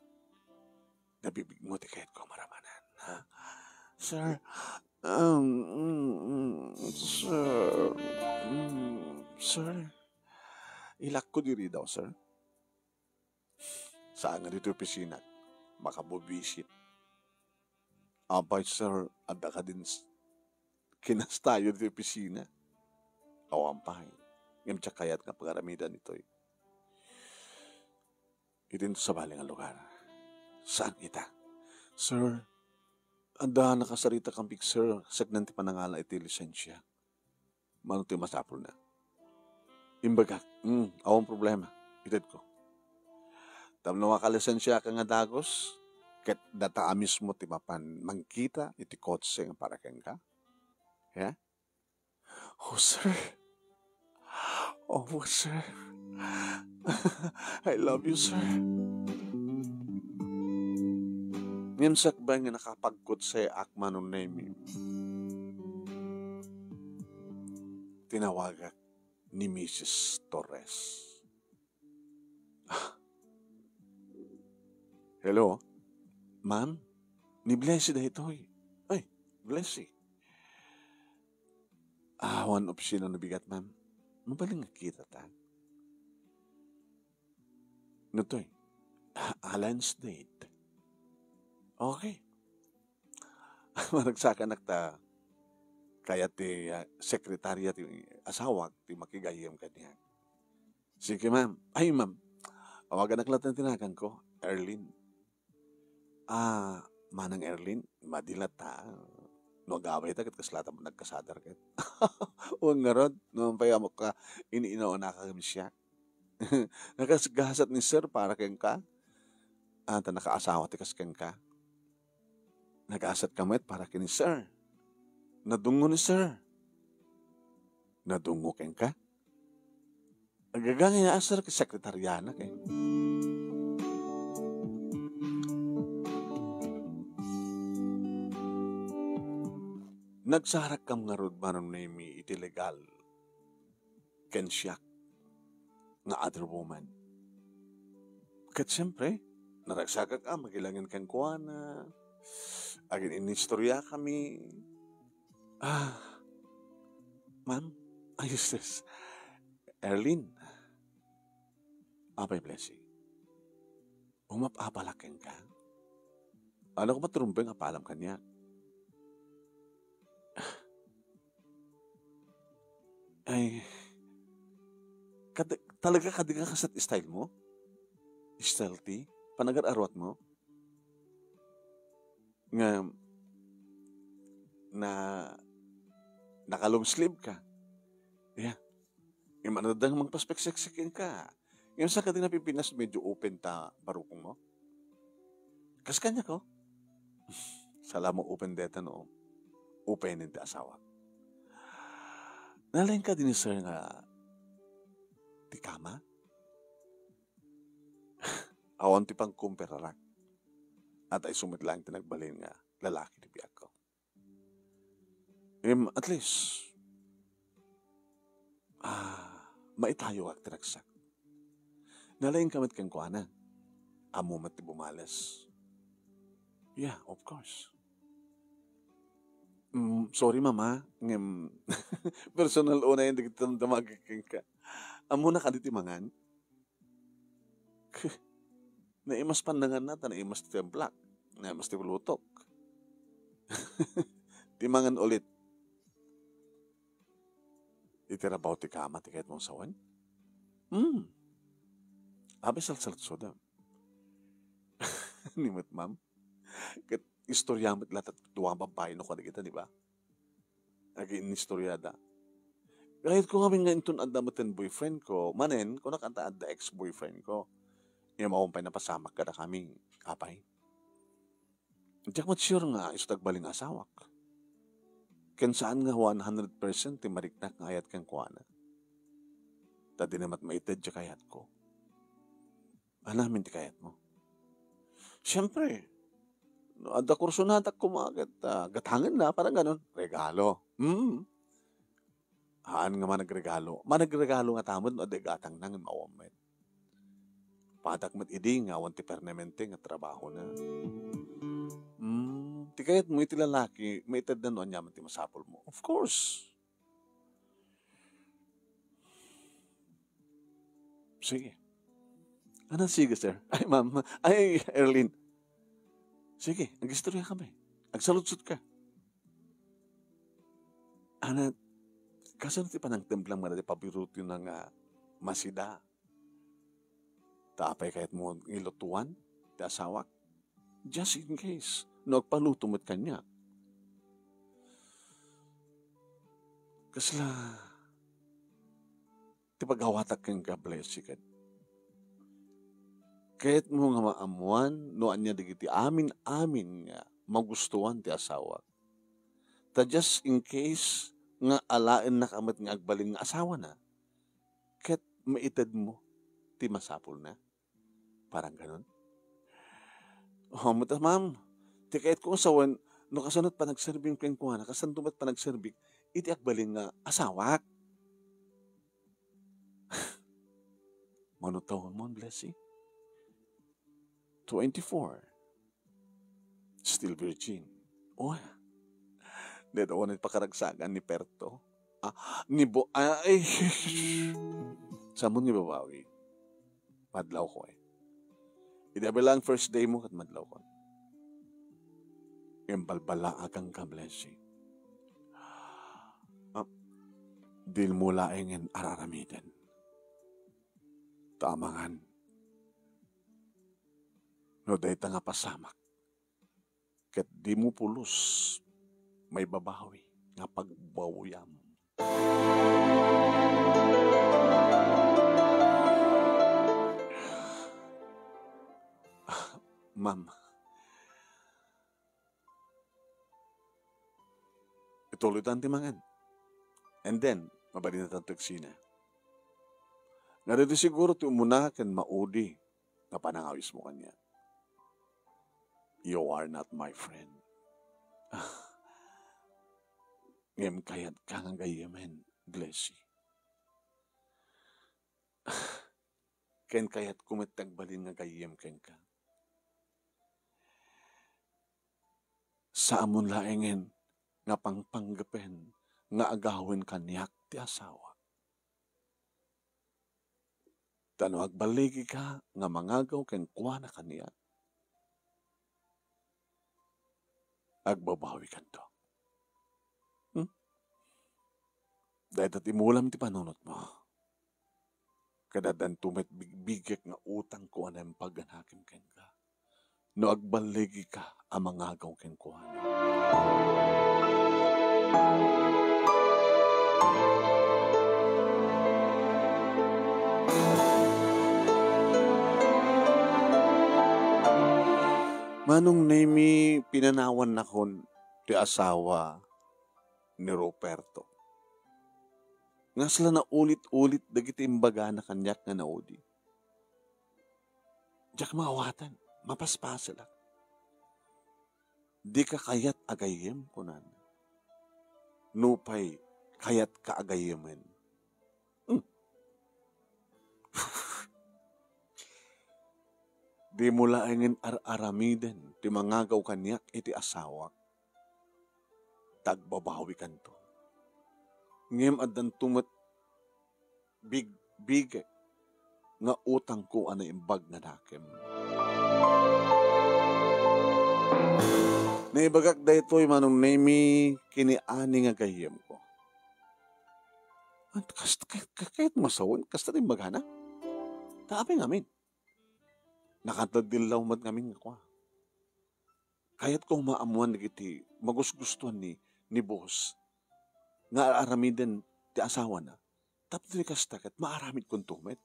Nabibigmo ti kayatko a maramanan, ha? Sir, um, mm, mm, sir, mm, sir, ilakko diri daw, sir. Saan nga ditoy opisina, makabubisit. Apay, sir, adda kadin s-, kinastayo ditoy opisina? Awan pay. Ngem diak kayat nga pagaramidan ditoy. Idinto sabali nga lugar. Saan ita? Sir, adda nakasarita kami, sir, saknang ti panangala iti lisensia. Mano ti masapulna? Imbagak, mm, awan problema. Itedko. Tapno makalisensiaka nga dagus, ket data a mismo ti mapan mangkita iti kotse nga para kenka. Yeah? Oh, sir. Oh, sir. I love you, sir. Ngem sakbay nga nakapagkotseak, Manong Nemi, tinawagak ni Misis Torres. Ah. Hello? Ma'am? Ni Blessy daytoy. Ay, Blessy. Ah, awan opisina no bigat, ma'am. Mabalin nga kita ta? No toy? Ah, lunch date. Okay. Maragsakanak ta kayat ti, ah, sekretarya ti asawak ti makigayyem kaniak. Sige, ma'am. Ay, ma'am. Awaganak latta ti naganko, Erlin. Ah, Manang Erlin, madi latta. No agawayta ket kasla ta nagkasadar ket. Wen ngarud, no pay ammoka, iniinawannaka ken siak. Nagasgasat ni Sir para kenka. Ah, ta nakaasawa ti kas kenka. Nagasatka met para ken ni Sir. Nadungngo ni Sir. Nadungngo kenka? Agagangay a, sir, ket sekretariana ket. Nagsarakkam ngarud, Manong Nemi, iti legal ken siak nga other woman. Ket siempre, naragsakak a makilangen kenkuana, agin-inistoriakami. Ah, ma'am, ay, sus. Erlin. Apay, Blessing. Umap-apalak kenka? Ano ko maturumbeng a paalam kaniak? Ay, kad-, talaga kadi nga kasat style mo? Style ti? Panagar-arwat mo? Nga na, naka-long sleeve ka. Yeah. Nga manadang mangpaspekseksek ka. Ngem sa kadi nga Pilipinas, medyo open ta barukong mo. Kas kaniak, oh. Sala mo open deta no. Open ti asawa. Nalaing kadi ni sir nga ti kama? Awan ti pangkumpararak. At ay sumit lang ti nagbalin nga lalaki ti biagko. Em, at least, ah, maitayo ak ti ragsak. Nalaing ka met kenkuana. Ammo met ti bumales. Yeah, of course. Mm, sorry, mama. Ngem, personal unayen dagiti damdama kenka. Ammona kadi ti mangan? Naimas pannanganna, ta naimas ti templak, naimas ti lutok. Ti mangan ulit. Iti rabaw ti kama ti kayat mong sawen? Hmm. Abi, salsalsodem. Ni met, ma'am. Ket istorya met latta ti dua a babbai no kadagita, di ba? Agiinistoriada. Kayatko ngamin nga inton adda met ti boyfriend ko, manen, kunak anta adda ex-boyfriend ko. Ngem awan pay napasamak kadakami, apay. Diak met sure nga isu ti agbalin nga asawak. Ken saan nga one hundred percent ti mariknak nga ayat kenkuana. Ta dina met maited ti kayatko. Anamin ti kayatmo? Siempre, no adda kursonadak koma ket, ah, gatangenna, parang ganon, regalo. Mm. Haan nga managregalo. Managregalo ngata met no adda igatangna ngem awan met. Padak met idi nga awan ti permanente nga trabahona. Mm, ti kayatmo iti lalaki, maitedna no aniaman ti masapulmo. Of course. Sige. Ano, sige, sir? Ay, ma'am. Ay, Erlyn. Sige, agistorya kami. Agsaludsod ka. Ana, kasano ti panangtemplam nga dati pabiruto na nga masida? Ta apay kayatmo nga ilutuan ti asawak? Just in case, no agpaluto met kaniak. Kasla ti pagawatak kenka, Blessy, ket kayatmo nga maammuan no ania dagiti amin-amin nga magustuan ti asawak. Ta just in case nga alaennak met nga agbalin nga asawana, ket maitedmo ti masapulna. Parang ganon. Oh, met, ma'am, ti kayatko nga sawen, no kasano ti panagserbim kenkuana, kasanto met panagserbik iti agbalin nga asawak. Mano tawenmo, Blessy? Twenty-four. Still virgin. Oh, dayta awan pakaragsakan ni Perto. Ah, ni Bo-, ah, ay, samon ni babawi. Madlawko, eh. Idi abela nga first day mo ket madlawko. Imbalbalaagangka, Blessy. Ah, dimo laengen ar-aramiden. Ta amangan, no dayta nga pasamak, ket dimo pulos maibabawi nga pagbawiam. Ma'am, ituloytan ti mangan. And then, mabalinatan ti eksena. Nga daytoy siguro ti umuna ken maudi nga panangawismo kaniak. You are not my friend. Ngem kayatka nga gayyemen, Blessy. Ken kayatko met ti agbalin nga gayyem kenka. Saamon laengen nga pangpanggepen nga agawen kaniak ti asawak. Ta no agballigika nga mangagaw kenkuana kaniak, agbabawikanto. Hmm? Dayta ti mulam ti panunotmo. Ket addanto met bigbigek nga utangko a naimbag nga nakem kenka, no agballigika a mangagaw kenkuana. Manong Nemi, pinanawannakon ti asawa ni Ruperto. Nga sla naulit-ulit dagiti imbagana kaniak nga naudi. Diak maawaten, mapaspaselak. Dika kayat a gayyem, kunana. Nupay kayatka a gayyemen. Hmm. Dimo laengen ar-aramiden ti mangagaw kaniak iti asawak. Ta agbabawikanto. Ngem addanto met bigbigek nga utangko a naimbag nga nakem. Naibagak daytoy, Manong Nemi, ken ni Ani nga gayyemko. Ket kas-, ka-, ka-, kayatmo a sawen, kasta ti imbagana? Ta apay ngamin? Nakaddillaw met ngamin nga kua. kayatko nga maammoan dagiti magusgustoan ni, ni boss nga ar-aramiden ti asawana. Tapno di kasta ket maaramidkonto met.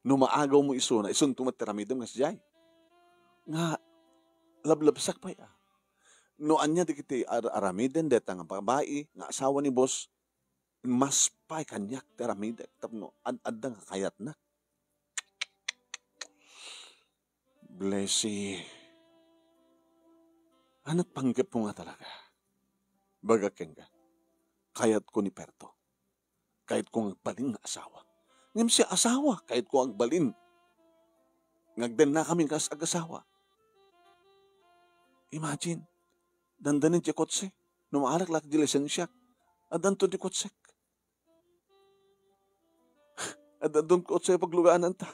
No maagawmo isuna, isunto met ti aramidem nga sadiay. Nga lablabsak pay a. No ania dagiti ar-, aramiden dayta nga babai nga asawa ni boss, mas pay kaniak ti aramidek tapno ad-adda nga kayatnak. Blessy, ania ti panggepmo nga talaga? Bagak kenka, kayatko ni Perto. Kayatko nga agbalin nga asawa. Ngem siya asawa, kayatko nga agbalin nga agdennakami kas agasawa. Imagine, dandanin ti kotse. No maalak la ti lisensiak, addanto ti kotsek. Addanton kotse pagluganan ta.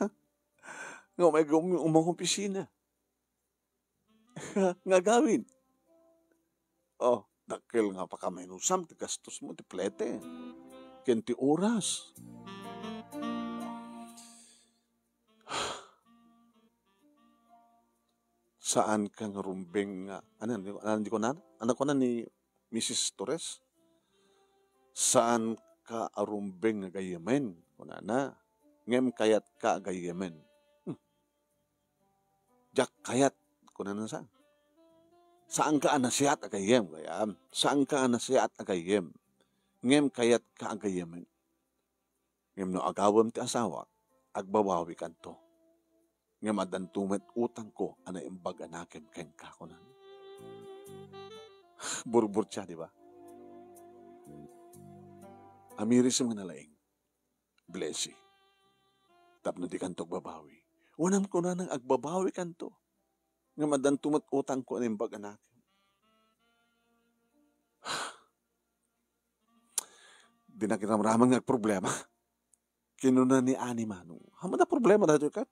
Nga umay gawmi umangopisina. Nga gawin. Oh, dakkel nga pakaminusam ti gastosmo, ti plete. Ken ti oras. Saanka nga rumbeng nga, ano, ano, ano, di ko na, ano ko na ni Misis Torres? Saanka a rumbeng nga gayyemen, kunana. Ngem kayatka a gayyemen. Hmm. Diak kayat, kunana sa. Saanka a nasiat a gayyem, gayam. Saanka a nasiat a gayyem. Ngem kayatka a gayyemen. Ngem no agawem ti asawak, agbabawikanto. Ngem addanto met utangko a naimbag a nakem kenka, kunana. Burburtia, di ba? Amirisem nga nalaing, Blessy. Tapno dikanto agbabawi. Wen, kunana nga agbabawikanto. Ngem addanto met utangko a naimbag a nakem. Dinak ramraman nga agproblema. Kinuna ni Ani Manong, "Haan met a problema daytoy ket?"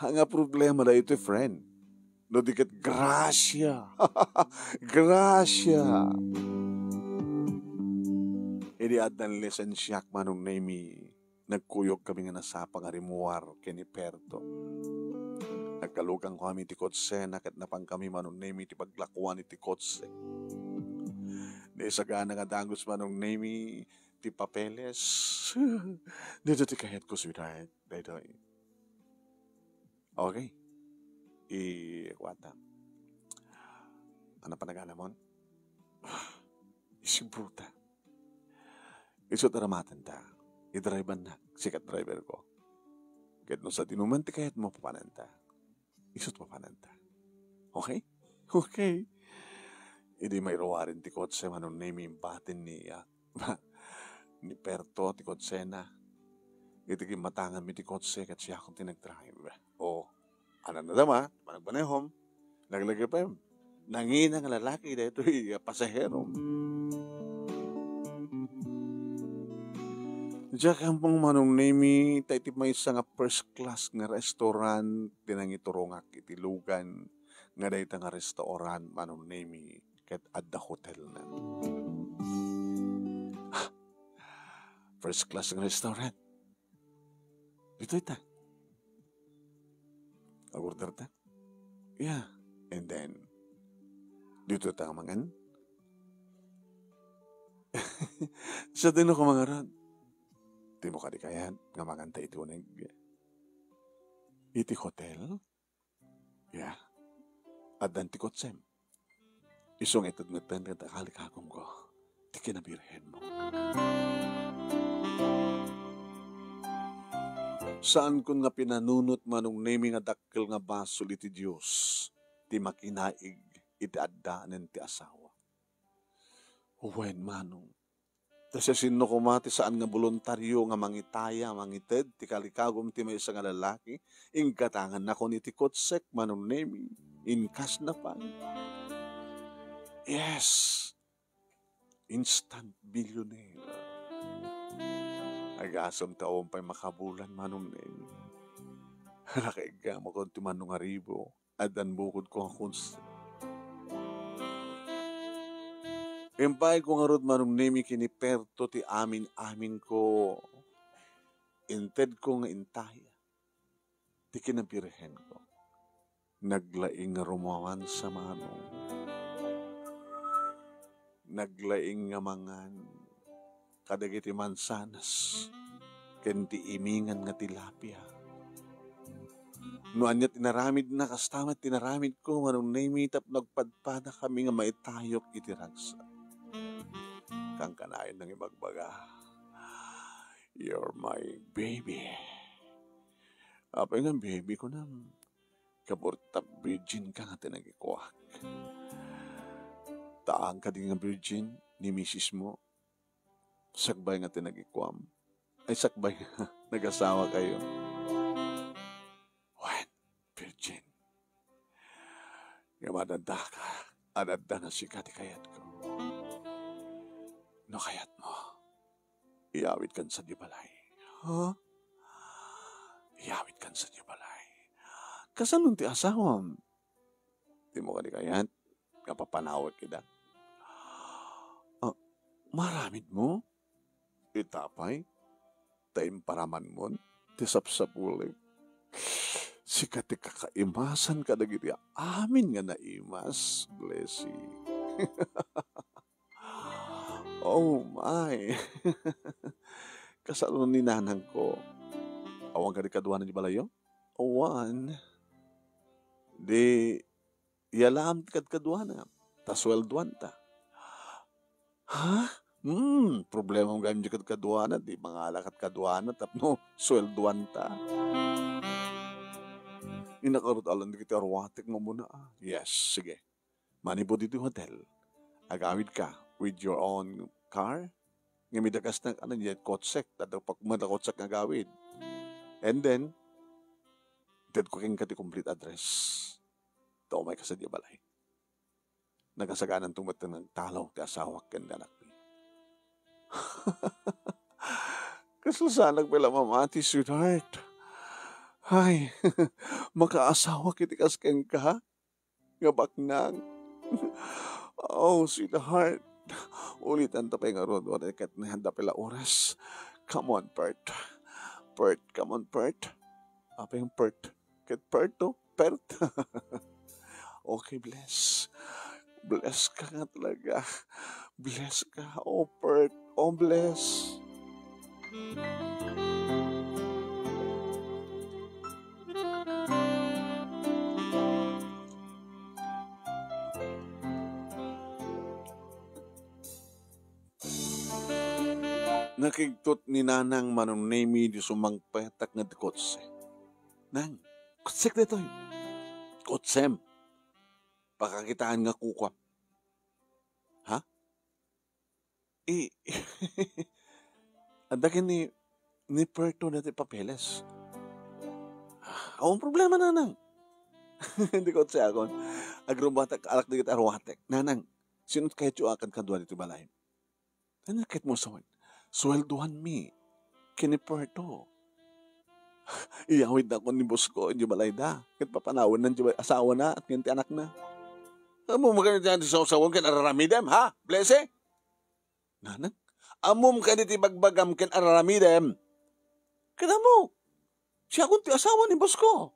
"Haan nga problema daytoy, friend. No di ket grasia." Grasia. Idi addan lisensiak, Manong Nemy, nagkuyogkami nga nasapa nga rimmuar ken ni Perto. Nagkalukangkami ti kotsena ket napankami, Manong Nemy, ti paglakuan iti kotse. Naisagana nga dagus, Manong Nemy, ti papeles. Daytoy ti kayatko, sweetheart. Daytoy. Okay. I, kuwata. Ano pa nagana mon? Isibruta. Isu ti aramatenta. Idriveannak, sika ti driver ko. Ket no sadino man ti kayatmo, papananta. Isu ti papananta. Okay? Okay. Idi mairuaren ti kotse, Manong Nemy, imbatin ni, ah, ni Perto ti kotsena. Iti gimmatanganmi ti kotse, ket siakon ti nagdrive. O, anak, nadama, managmanehom. Naglagipem. Nangina nga lalaki daytoy a pasahero. Diak ammong, Manong Nemy, ta iti maysa nga first class nga restaurant ti nangiturongak iti lugan nga dayta nga restaurant, Manong Nemy, ket adda hotelna. First class nga restaurant. Ditoy ta. Ag-order ta. Yeah. And then, dito ta mangan. Sadino ka mangarad? Dimo kadi kayat nga mangan ta iti uneg? Iti hotel? Yeah. Addan ti kotsem. Isu nga ited metten ken ta kalikagumko ti kinabirhenmo. Saankon nga pinanunot, Manong Nemy, nga dakkel nga basol iti Dios ti makinaig iti addaanen ti asawa. Wen, Manong, ta siasino koma ti saan nga boluntario nga mangitaya, mangited ti kalikagum ti maysa nga lalaki? Inggatangannakon iti kotsek, Manong Nemy. Inkasna pay. Yes. Instant billionaire. Agasem ta awan pay makabulan, Manong Nemy. Nakaiggamakon ti mano nga ribo. Addan bukodko nga kotse. Impayko ngarud, Manong Nemy, ken ni Perto ti amin-aminko. Intedko nga intaya. ken a birhenko. Naglaing nga rumawansa, Manong. Naglaing nga mangan kadagiti mansanas ken ti imingan nga tilapia. No ania ti inaramidna, kasta met ti inaramidko, Manong Nemi, tapno agpadpadakami nga maitayok iti ragsak. Kankanayon nangibagbaga, "You're my baby." Apay nga baby, kunam? Kaburutak virgin ka nga ti nagikuak. Haan kadi nga virgin ni misis mo? Sakbay nga ti nagikuam? Ay, sakbay nga nagasawa kayo? Wen, virgin. Ngem adda ka, adda nga sika ti kayatko. No kayat mo, iyawidkan sadiay balay. Ha? Iyawidkan sadiay balay. Kasano ti asawam? Dimo kadi kayat nga papanawek ida? Ah, maaramid mo? Ita pay, ta imparaman mon ti sapsapulek. Sika ti kakaimasan kadagiti amin nga naimas, Blessing. Oh my! Kasano ni nanangko? Awan kadi kaduana di balayo? Awan. Di, iyalaam ti kadkaduana, ta sueldoanta. Ha? Hmm, problema gayam di kadkaduana, di mangala kadkaduana tapno sueldoanta. Inakarot alan dagiti aruatek nga umuna, ah. Yes, sige. Manipud iti hotel, agawid ka with your own car. Ngem idagasnak, ano, diay kotsek, dadagpak met a kotsek nga agawid. And then, itedko kenka ti complete address. Ta umayka sadiay balay. Nagasagananto met nga agtalaw ti asawak ken anakmi. Kasla saanak pay la mamati, sweetheart. Ay, makaasawak iti kas kenka? Nga baknang. Oh, sweetheart. Ulitan ta pay ngarud, uray ket naanda pay la oras. Come on, Pert. Pert, come on, Pert. Apay nga Pert? Ket Pert, oh. Pert. Okay, bless. Bless ka nga talaga. Bless ka. Oh, Pert. Oh, bless. Nakigtot ni Nanang Manong Nemi di sumangpetak nga ti kotse. "Nang, kotsek daytoy." "Kotsem. Pakakitaan nga kukuam." "Ha?" I, adda ken ni, ni Perto daytoy papeles. Awan problema, Nanang. Di kotseakon. Agrubatak, arak dagiti aruatek. Nanang, sino kayatyo a kadkadua ditoy balay? Nanang, ket mo sawen, sueldoanmi ken ni Perto. Iyawidnakon ni boss ko idiay balayda. Ket papanawanna idiay asawana ken ti anakna. Ammom kadi ti sawsawan ken ar-aramidem, ha, Blessing? Nanang, ammom kadi ti bagbagam ken ar-aramidem? Ket ammo, siakon ti asawa ni boss ko.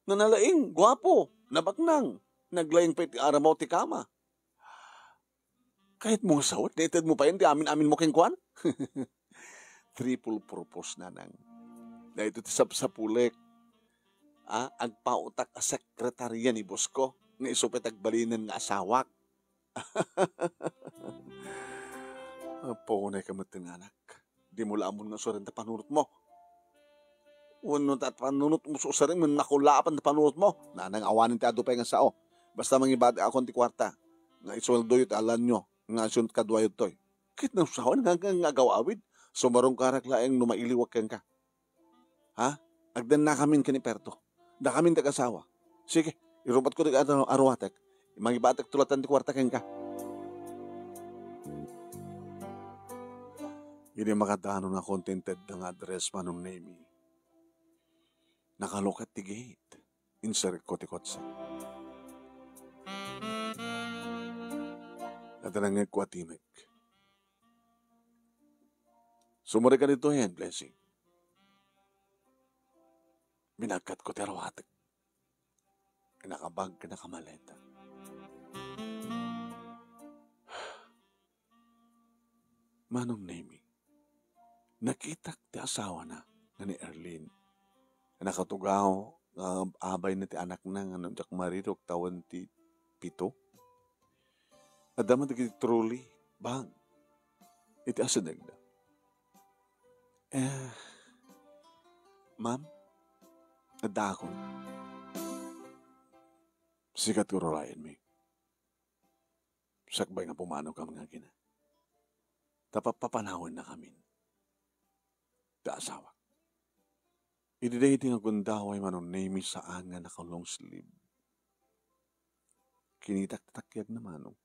Nga nalaing, guapo, nabaknang, naglaing pay ti aramaw ti kama. Kayatmo nga sawen, naitedmo payen ti amin-aminmo kenkuana? Triple purpose, Nanang. Daytoy ti sapsapulek. Ah, agpaotak a sekretarya ni boss ko, nga isu pay ti agbalinen nga asawak. Apo, unayka met nga anak. Dimo la ammon nga usaren ta panunotmo. Wenno ta panunotmo so usaren, ngem nakulaapan ta panunotmo. Nanang, awanen ti adu pay nga sao. Basta mangibatakon ti kuarta nga isueldoyo ti alanyo nga isunot kaduayo ditoy. Ket no sawen nga, nga, nga agaw-awid, sumarungkarak laeng no mailiwak kenka. Ha? Agdennakamin ken ni Perto. Dakamin ti agasawa. Sige, irubatko ti aru-, aruatek. Mangibatak tulatan ti kuarta kenka. Idi makadanon a contented nga address, Manong Nemi, nakalukat ti gate. Inserko ti kotse. Nadarangegko a timek. Sumurek ka ditoyen, Blessing. Binagkatko ti arawatek. Kinakabag ken nakamaleta. Manong Nemi, nakitak ti asawana nga ni Erlin. Nakatugaw nga abayna ti anakna nga no diak marirok tawen ti pito. Adda met dagiti trolley bag iti asidegda. Eh, ma'am, addaakon. Sika ti ururayenmi. Sakbay nga pumanokam nga agina. Ta pappapanawenna kamin. Ta asawak. Idi daydi nga gundaway, Manong Nemi, saan nga naka-long sleeve. Kinitak ti takiagna, Manong.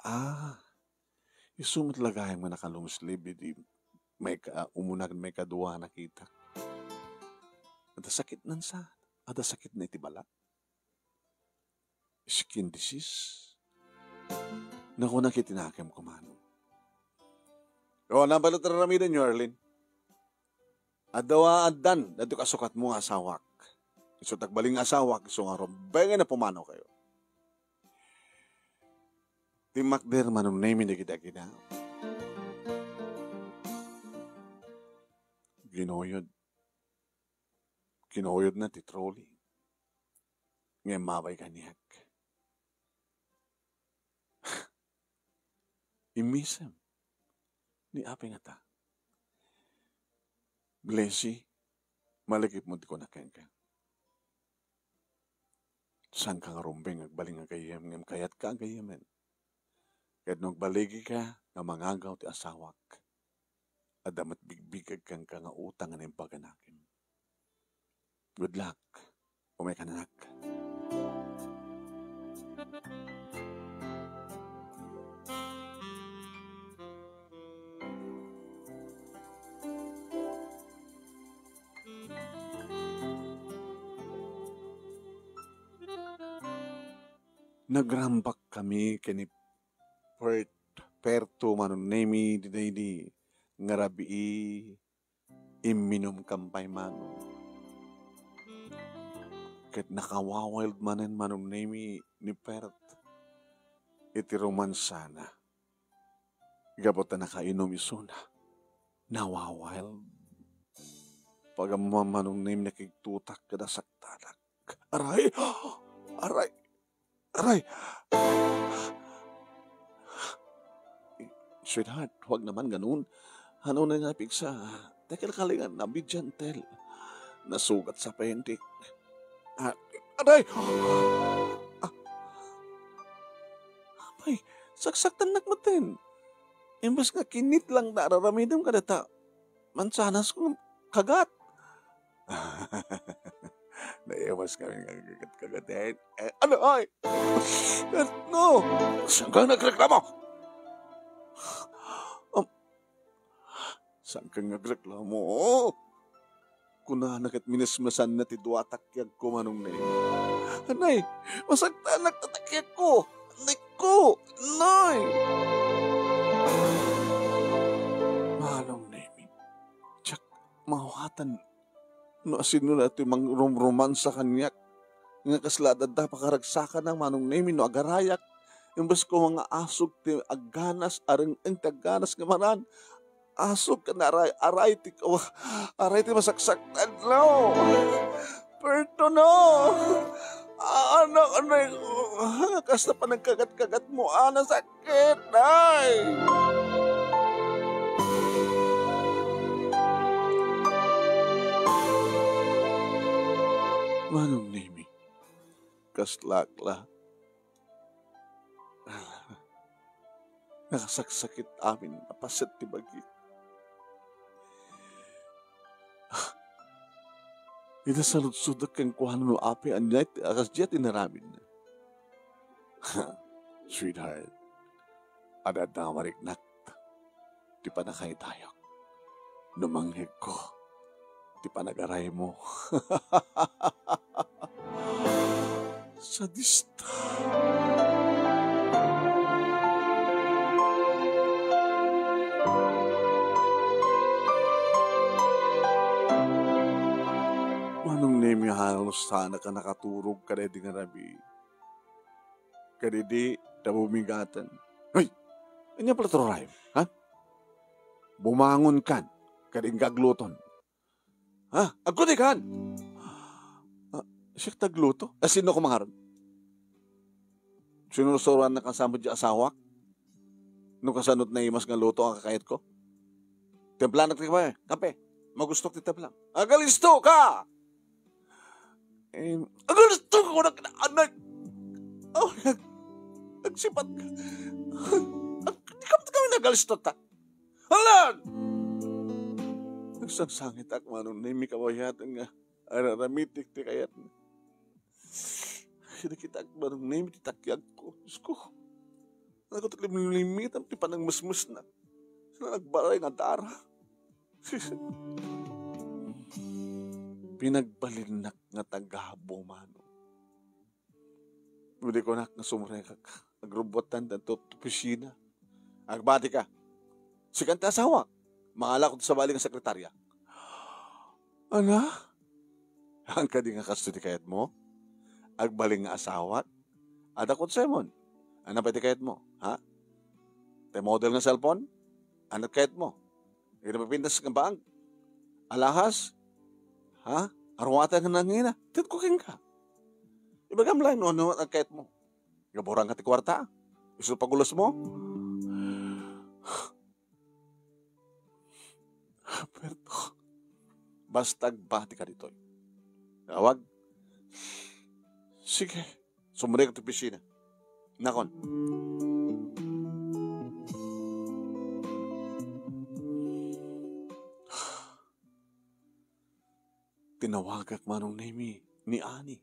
Ah, isu met la gayam nga naka-long sleeve idi maika-, umuna ken maikadua nakitak. Adda sakitnan sa, adda sakitna iti balat. Skin disease. Nakuna ket ti nakemko, Manong. O, nabalot raramidenyo, Erlin. Adda, addan, daytoy kasukatmo nga asawak. Isu ti agbalin nga asawak, isu nga rumbengen a pumanokayo. Timmakder, Manong Nemi, dagiti agina. Ginuyod. Kinuyodna ti trolley. Ngem mabay kaniak. Immisem ni Apo ngata. Blessy, malagipmo ti kunak kenka. Saanka nga rumbeng agbalin nga gayyem, ngem kayatka a gayyemen. Ket no agbaligika nga mangagaw ti asawak, adda met bigbigek kenka nga utang nga naimbag a nakem. Good luck. Umayka, anak. Nagrambak kami ken ni Pert-, Perto, Manong Nemi, didaydi nga rabii, imminumkam pay, Manong. Ket nakawawild manen, Manong Nemi, ni Pert iti romansana. Gapu ta nakainum isuna, nawawild. Pag-ammom, Manong Nemi, nakigtutak ket nasaktanak. Aray! Aray! Aray! Sweetheart, huwag naman ganun. Ano na nga pigsa? Teka, kalingan na, be gentle. Nasugat sa pendik. Ah, aray! Ah. Apay, saksaktannak maten. Imbes nga kinit lang da ar-aramidem kadata, mansanas ko kagat. Naiwas kami nga kagat-kagaten. Eh, ano, ay? Ano? Saan ka nagreklamo? Um, saan ka nagreklamo? Kunana ket minesmesanna ti dua takiagko, Manong Neng. Anay, masaktanak ta takiagko. Anay ko, nay! Manong Nemi, diak maawatan no asino la ti mangrumromansa kaniak nga kasla adda pakaragsakana, Manong Nemi, no agarayak. Imbes ko nga asog ti agganas, areng-eng ti agganas nga maran. Asog ken aray, aray ti, oh, aray ti masaksaktan, no? Perdono! Anak, anay, oh, kasta panagkagat-kagat mo, ana, sakit, ay! Manong Nemi, kaslak la. Nakasaksakit amin a paset ti bagik. Ita saludsodek kenkuana no apay ania ti, a kasdiay ti inaramidna. Sweetheart, adda nga mariknak ti pannakaitayok no mangngeegko ti panagaraymo. Sadista. Nemi, halos saanak a nakaturog kadaydi nga rabii. Kadaydi ta bumigaten. Hoy! Ania pala ti uray, ha? Bumangonkan, ket inka agluton. Ha? Agkudikan! Ah, siak ti agluto? A, sino koma ngarud? Sinursuroannak a samo ti asawak? No kasano ti naimas nga luto a kakayatko? Timplanak ti kape. Kape. Magustok ti timpla. Agalisto ka! Eh, agalisto ka, walang kinaanak. Oh, nag-, nagsipat ka. Ag-, di ka kami nagalisto ta. Halan! Nagsangsangitak, Manong Nemi, kabayatan nga araramitek ti kayatna. Nakita, Manong Nemi, ti takiagko. Diyos ko. Ano ko ti limlimitam ti panangmusmusna? Sila nagbaray nga dara. Pinagbalinnak nga tagabo, Manong. Idi kunak nga sumrekak, agrubbuatan daytoy ti opisina. Agbatika. Sikan ti asawak. Mangalak ti sabali nga sekretarya. Ana? Haan kadi nga kastoy ti kayatmo? Agbalin nga asawak? Adda kotsemon? Ania pay ti kayatmo? Ha? Ti model nga cellphone? Ania ti kayatmo? Iti mapintas nga bag? Alahas? Ha? Aruatan nga nangina? Itedko kenka. Ibagam laeng no ania ti kayatmo. Gaburan ka ti kuarta? Isu ti pagulasmo? Puerto. Basta agbatika ditoy. Tawag. Sige. Sumrekak ti opisina. Nakon. Tinawagak, Manong Nemi, ni Ani.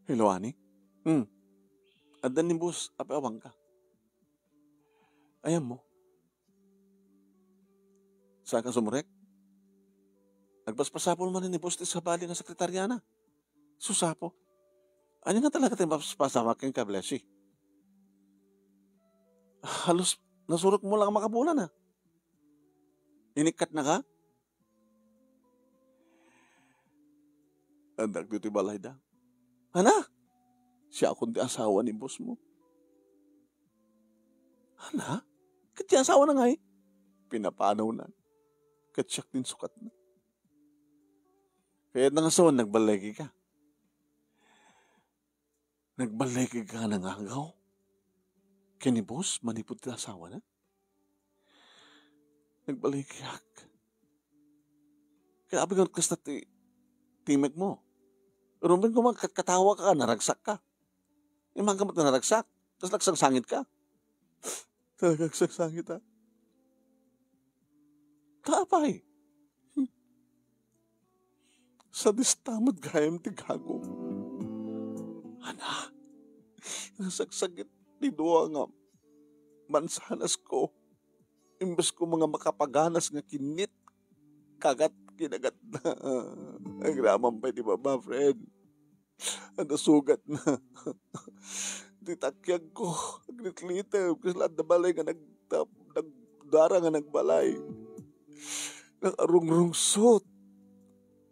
Hello, Ani? Hmm. Adda ni boss, apay awanka? Ayanmo. Saanka sumrek? Agpaspasapul manen ni boss ti sabali nga sekretaryana. Sus, Apo. Ania nga talaga ti mapasamak kenka, Blessy? Halos nasurotmo lang a makabunana. Inikkatnaka? Addak ditoy balayda. Ana? Siakon ti asawa ni bossmo. Ana? Ket ti asawana ngay? Pinapanawna. Ket siak ti insukatna. Kayatna nga sawen, nagbalay kenka. Nagbalay kenka nga nangagaw ken ni boss manipud ti asawana? Nagbalay kak. Kaya apay nga kasta ti timekmo? Rumbeng koma kat-, katawaka, naragsakka. Immangka met nga naragsak, kas nagsangsangitka. Talaga agsangsangit, a? Ta apay? Sadista met gayam ti gago. Ana, nasagsagit ti dua nga mansanasko. Imbes ko nga makapaganas nga kinit, kagat, kinagatna. Agraman pay ti baba, friend. Adda sugatna. Ti takiagko, aglitliteb, kasla adda balay nga nag-, nagdara nga nagbalay. Nakarungrungsot.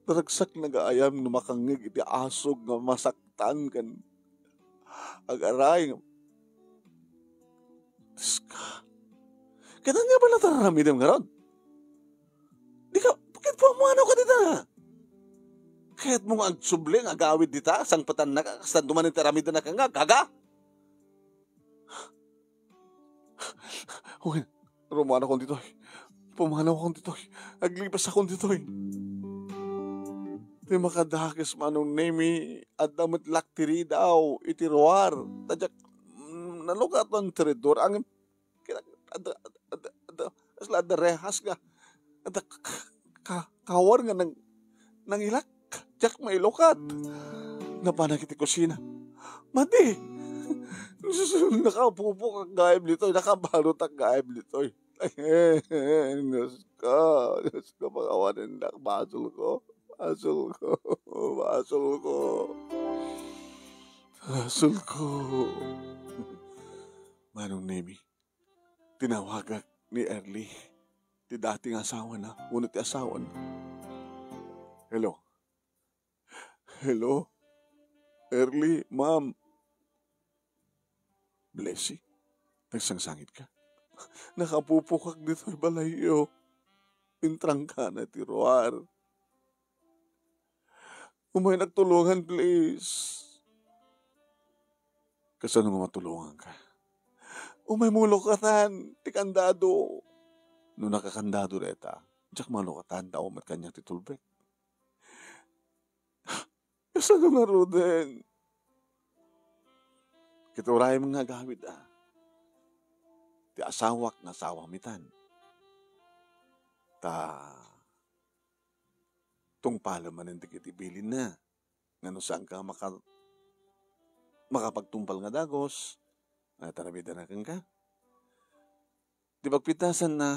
Naragsak nga agayam no makangngeg iti asog nga masaktan ken agaray nga, Diyos ko. Ket ania pay la ti aramidem ngarud? Di ka, ket pumanaw ka dita. Kayatmo nga agsubli nga agawid dita, sangpetanna ka, kasta dumanen ti aramidem nga, gaga? Wen, rumanakon ditoy. Pumanawakon ditoy. Aglibasakon ditoy. Ti makadakes, Manong Nemi, adda met lak ti ridaw iti ruar. Ta diak, mm, nalukaton ti ridor. Ngem, kina-, adda, adda, adda, adda, kasla adda rehas nga, adda ka-, ka-, kawar nga nang-, nangilak. Diak mailukat. Napanak iti kusina. Madi! Nakapupok ak gayam ditoy, nakabarutak gayam ditoy. Diyos ko, Diyos ko, pakawanen dak, basol ko. Basol ko, basol ko. Basol ko. Manong Nemi, tinawagak ni Erly, ti dati nga asawana, wenno ti asawana. Hello? Hello? Early, ma'am. Blessy, nagsangsangitka? Nakapupokak ditoy balayyo. Intrangkana ti ruar. Umaynak tulongan, please. Kasano nga matulonganka? Umaymo lukatan ti kandado. No nakakandado dayta, diak malukatan ta awan met kaniak ti tulbek. Kasano ngaruden? Ket urayem nga agawid a, ti asawak nga asawam itan. Ta tungpalem manen dagiti bilinna nga no saanka maka-, makapagtungpal nga dagus, nga taramidana kenka. Ti pagpitasanna,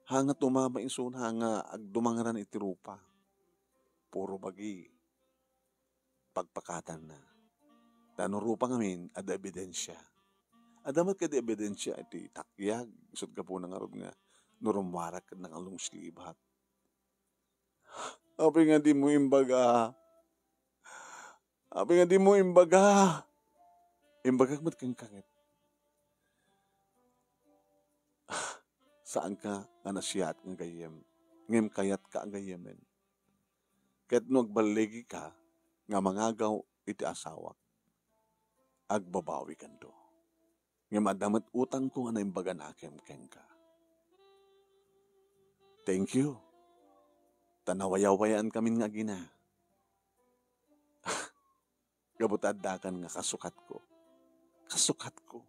ha nga tumama isuna nga agdumangran iti rupa. Puro bagi pagpakatanna. Ta no rupa ngamin, adda ebidensia. Adda met kadi ebidensia iti takyag, isut' gapuna ngarud nga no rummuarak ket naka-long sleeve hat. Apay nga dimo imbaga? Apay nga dimo imbaga? Imbagak met kenka ket, saanka nga nasiaat nga gayyem, ngem kayatka a gayyemen. Ket no agballigika nga mangagaw iti asawak, agbabawikanto. Ngem adda met utangko nga naimbaganakem kenka. Thank you. Ta nawayawayaan kamin nga agina. Gapu ta addakan nga kasukatko. Kasukatko.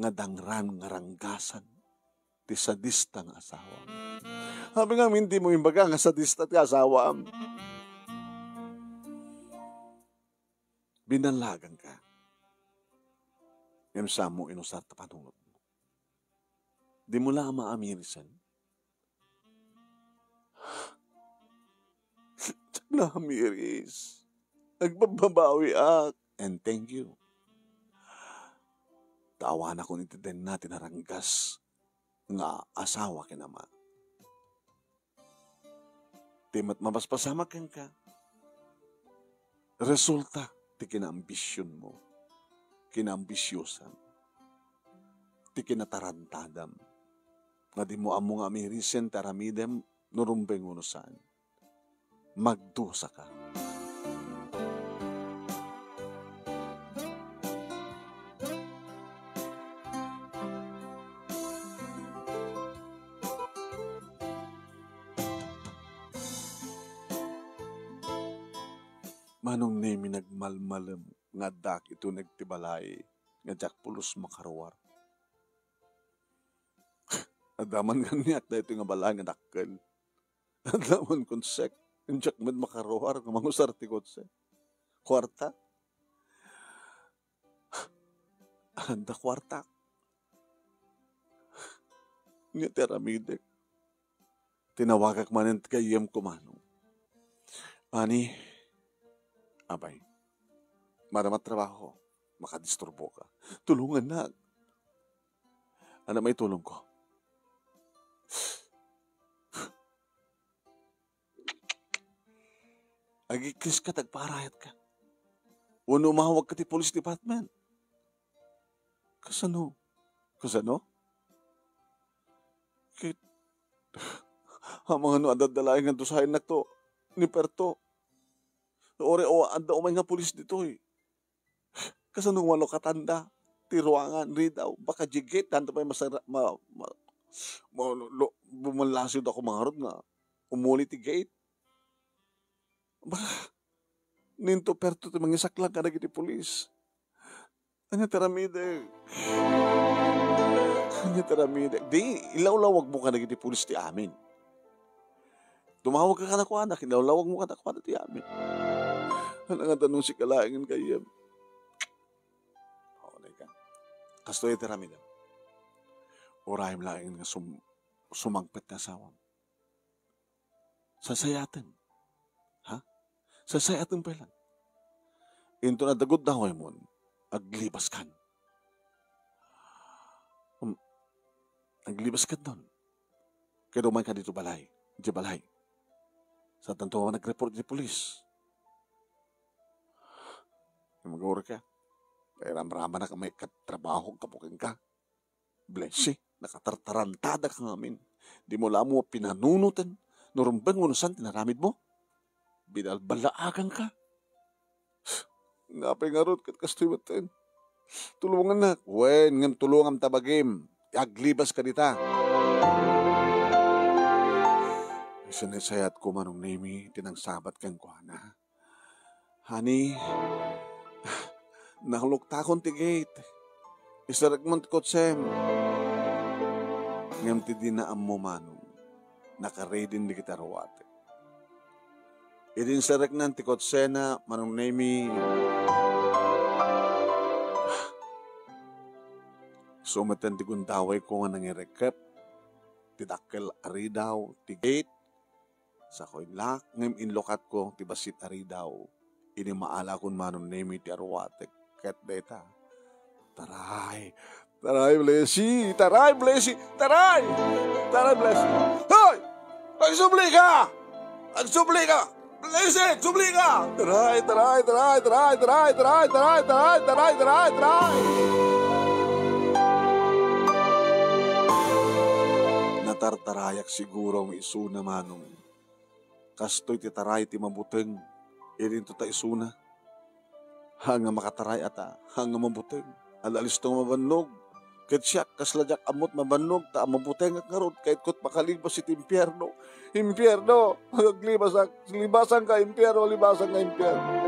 Nga dangran nga ranggasan ti sadista nga asawam. Apay ngamin dimo imbaga nga sadista ti asawam? Binallaganka. Ngem saanmo inusar ta panunotmo. Dimo la mamirisen? Diak la miris. Agbabbabawiak. And thank you. Ta awanakon iti denna ti naranggas nga asawa ken ama. Ti met mapaspasamak kenka, resulta ti kinaambisionmo, kinaambisiosam, ti kinatarantadam, nga dimo ammo nga amirisen ti aramidem no rumbeng wenno saan. Magdusaka. Manong Nemi, nagmalmalem nga addaak iti uneg ti balay nga diak pulos makaruar. Adda man kaniak daytoy nga balay nga dakkel. Adda man konsek. Diak met makaruar nga mangusar ti konsek. Kuarta? Adda kuarta. Nia ti aramidek. Tinawagak manen ti gayyemko, Manong. Ani, apay, madama ti trabaho, makadisturboka. Tulongannak. Ania maitulongko? Agikkiska ta agparayatka. Wenno umawagka ti police department. Kasano? Kasano? Ket, amangan no adda laeng nga dusaennakto ni Perto. Uray, o, adda umay nga pulis ditoy. Kasano nga malukatanda ti ruangan, ridaw, baka diay gate, danto pay masara-, ma-, ma-, ma-, lo-, bumalasyo da kumarot nga umuli ti gate. Baka, ninto Perto ti mangisaklang kadagiti pulis. Ania ti aramidek? Ania ti aramidek? Di, ilawlawagmo kadagiti pulis ti amin. Tumawag ka kadakuada, ilawlawagmo kadakuada ti amin. Ania nga danong sika laengen gayyem? Oo, dayta. Kastoy ti aramidem. Urayem laengen nga sum-, sumangpet nga asawam. Sasayaten. Ha? Sasayaten pay lang. Inton adda guddawaymon, aglibaskan. Um, aglibaskan don. Ket umayka dito balay. Di balay. Saantanto a nagreport iti pulis. Ngem aguray ka, pairamramanak a maikkat trabaho gapu kenka. Blessy, nakatartarantadak ngamin. Dimo la ammo pinanunoten no rumbeng wenno saan ti naramidmo. Binalbalaaganka. Apay ngarud ket kastoy metten? Tulongannak. Wen, ngem tulongam ta bagim. Aglibas ka dita. Ay, sinaysayatko, Manong Nemi, ti nangsabat kenkuana. Honey, nakluktakon ti gate. Iserrekmon ti kotsem. Ngem ti dina ammo, Manong, nakaredin dagiti aruatek. Idi inserreknan ti kotsena, Manong Nemi, isu metten ti gundawayko nga nangirekkep ti dakkel a ridaw ti gate. Sakuy inlak, ngem inlukatko ti bassit a ridaw. Inimaalakon, Manong Nemi, ti aruatek ket dayta. Taray! Taray, Blessy! Taray, Blessy! Taray! Taray, Blessy! Hoy! Agsubli ka! Agsubli ka! Blessy, agsubli ka! Taray, taray, taray, taray, taray, taray, taray, taray, taray, taray! Natartarayak siguro nga isuna, Manong. Kastoy ti taray ti mabuteng, idinto ta isuna. Haan nga makataray a ta, haan nga mabuteng. Adda alisto nga mabannog. Ket siak, kasla diak ammot mabannog, ta mabutengak ngarud, kaitkot makalibas iti impierno. Impierno! Aglibasak! Libasanka, impierno! Libasanka, impierno!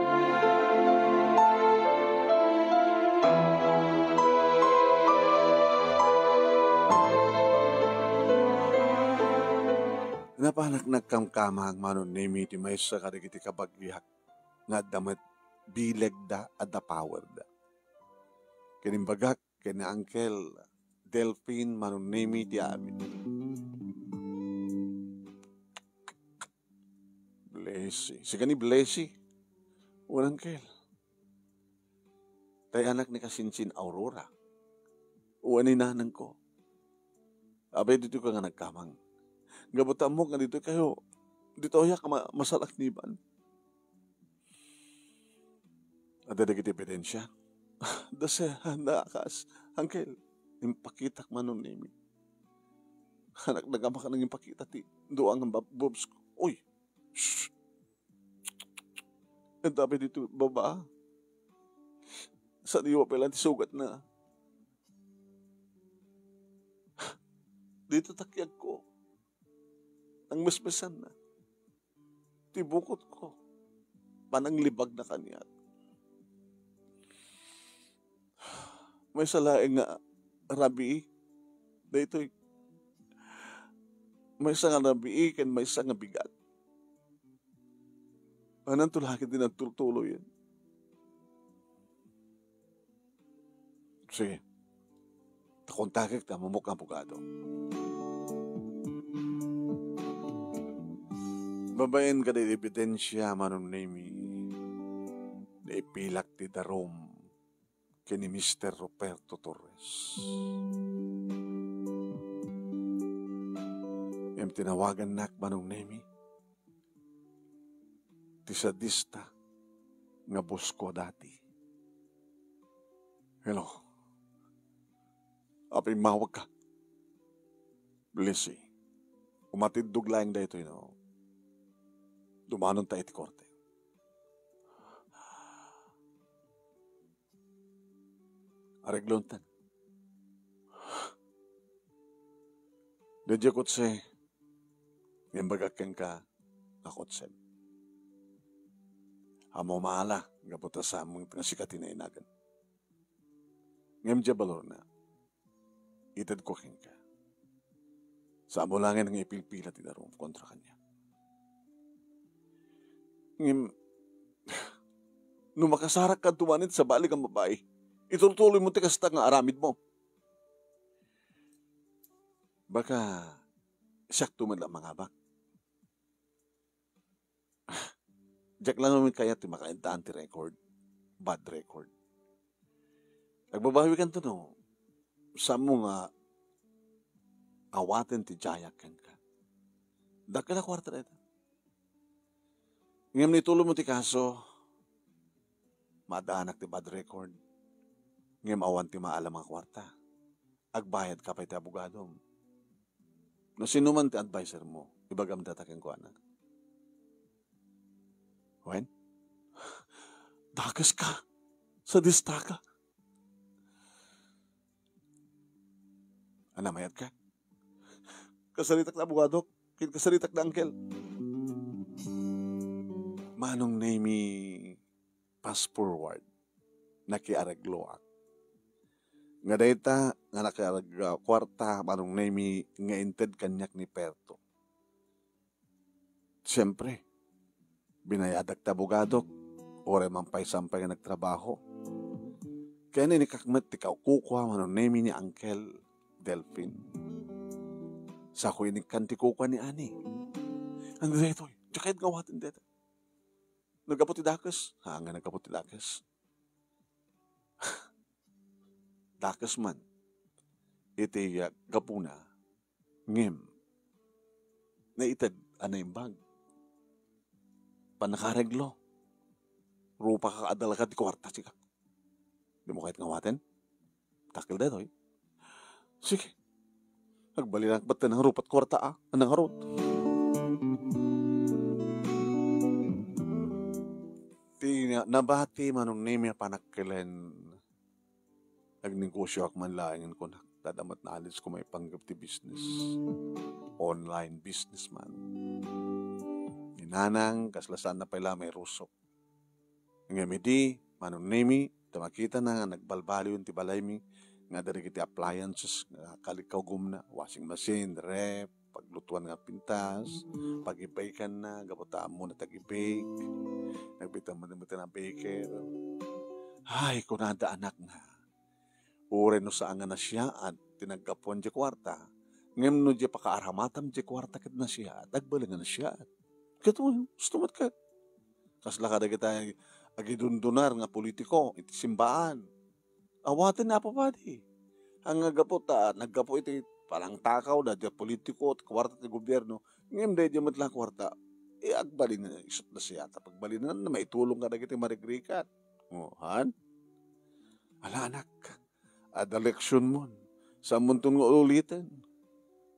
Napanak nagkamkamang, Manong Nemi, ti maysa kadagiti kabagiak nga adda met bilegda, adda powerda. Ken imbagak ken ni Uncle Delfin, Manong Nemi, ti amin. Blessy. Sika ni Blessy. Wen, Uncle. Tay anak ni Kasinsin Aurora. Wen, ni nanangko. Apay ditoyka nga nagkamang? Gapu ta ammok nga ditoykayo, ditoyak a ma-, masalakniban. Adda dagiti ebidensia? Adda, sir, adda, kas, Uncle, impakitak, Manong Nemi. Anak, nagamakan nga impakita ti dua nga bab-, boobs ko. Uy! Shh! Ket apay ditoy baba? Sadiwa pay laeng ti sugatna. Ditoy ta kiagko. Nangmesmesanna. Ti bukotko. Pananglibagna kaniak. Maysa laeng nga rabii. Daytoy. Maysa nga rabii ken maysa nga bigat. Hananto la ket ti nagtultuloyen. Sige. Ta kontakek ti amok nga abogado. Babaen kadagiti ebidensia, Manong Nemi, naipilak ti darum ken ni Mister Ruperto Torres. Ngem tinawagannak, Manong Nemi, ti sadista nga boss ko dati. Hello. Apay immawagka? Blessy, umatiddog laeng daytoy no dumanonta iti korte. Areglontan. Daydiay kotse, imbagak kenka nga kotsem. Ammom a ala, gapu ta saan nga sika ti nainagan. Ngem diay balorna, itedko kenka. Saan mo laengen nga ipilpila ti darum kontra kaniak. Ngem, no makasarak kadto manen sabali nga babai, itultuloy mo ti kasta nga aramid mo. Baka siak to met la mangabak. Diak laeng kayat ti makaintaan ti record. Bad record. Agbabawikanto no, saanmo nga awaten ti diayak kenka. Dakkel a kuarta dayta. Ngem no itulonmo ti kaso, maaddanak ti bad record. Ngem awan ti maalam nga kuarta. Agbayadka pay ti abogadom. No sino man ti advisormo, ibagam dayta kenkuana. Wen? Dakeska. Sadistaka. Ania, mayat ka? Kasaritak na abogadok. Ken kasaritak na angkel. Manong Nemi, fast forward. Nakiaregloak. Nga dayta nga nakiareg-, kuarta, Manong Nemi, nga inted kaniak ni Perto. Siempre, binayadak ti abogadok, uray man pay saan pay nga nagtrabaho. Ken inikak met ti kukua, Manong Nemi, ni Uncle Delfin. Sako inikkan ti kukua ni Ani. Ania daytoy? Diak kayat nga awaten dayta. Naggapu ti dakes? Haan nga naggapu ti dakes. Dakes man. Iti, ah, gapuna, ngem, naited a naimbag. Pannakareglo. Rupaka, adda la kadi kuarta, sika. Dimo kayat nga awaten? Dakkel daytoy. Sige. Agbalinak batten nga rupat kuarta, a. Anang arut. Ti na-, nabati, Manong Nemi, a panakkelen. Agnegosioak man laeng, kunak. Dayta met naalisko maipanggep ti business. Online business man. Ni Nanang, kasla saanna pay la mairusok. Ngem idi, Manong Nemi, ta makitana nga nagbalbaliwen ti balaymi, nga adda dagiti appliances nga kalikawgumna, washing machine, ref, paglutuan nga pintas, pag-i-bakeanna, gapu ta ammona ti agi-bake. Nagbiit met, met a baker. Ay, kunada, anakna. Uray no saan nga nasiaat ti naggapuan diay kuarta, ngem no diay pakaaramatam diay kuarta ket nasiaat, agbalin nga nasiaat. Ket, uy, gusto met ket. Kasla kadagiti agidundunar nga politiko iti simbaan. Awaten ni Apo Padi. Ania, gapu ta naggapu iti panangtakaw daydiay politiko, ti kuarta ti gobierno, ngem daydiay met la kuarta, e, agbalin nga isu ti nasiaat, agbalin nga maitulong kadagiti marigrigat. O, haan? Ala, anak, adda leksionmon. Saanmonton nga uliten.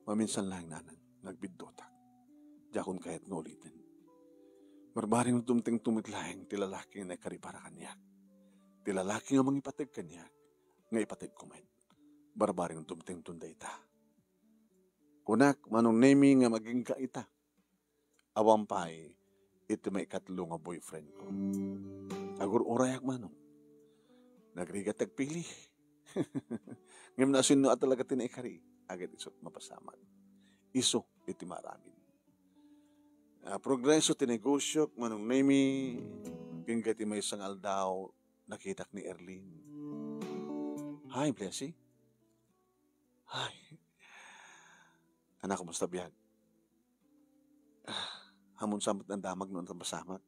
Maminsan laeng, Nanang, nga agbiddutak. Diakon kayat nga uliten. Barbareng no dumtengto met laeng ti lalaki nga naikari para kaniak. Ti lalaki nga mangipateg kaniak, nga ipateg ko met. Barbareng no dumtengton dayta. Kunak, Manong Nemi, nga agingga ita. Awan pay iti maikatlo nga boyfriend ko. Agur-urayak, Manong. Nagrigat ti agpili. Ngem no asino a talaga ti naikari, agid isu ti mapasamak. Isu iti maaramid. Ah, progreso ti negosiok, Manong Nemi, agingga ti maysa nga aldaw, nakitak ni Erlin. Hi, Blessy. Hi. Anak, kumusta biag? Ah, ammon sa met nga damag no ania ti napasamak.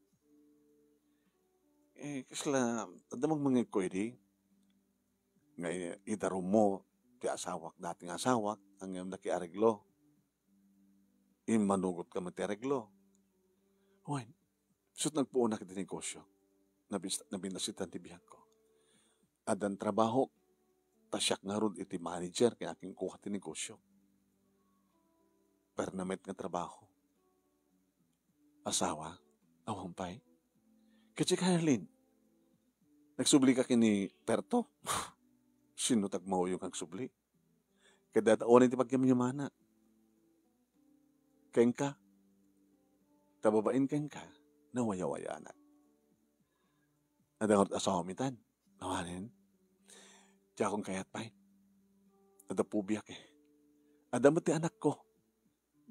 E, kasla, adda mangngegko idi. Nga i-, idarummo ti asawak, dati nga asawak, ngem nakiareglo. Immanugotka met ti areglo. Wen, isu ti nagpuonak iti negosio. Nabis-, nabinasitan ti biagko. Addan trabahok, ta siak ngarud iti manager ken akinkua ti negosio. Permanent nga trabaho. Asawa, awan pay. Ket sika, Erlin, nagsublika ken ni Perto? Sino ti agmauyong agsubli? Ket dayta unay ti pagyamyamanak. Kenka, ta babaen kenka, nawayawayanak. Adda ngarud asawam itan? Awanen. Diakon kayat pay. Adda pubiak, e. Adda met ti anakko.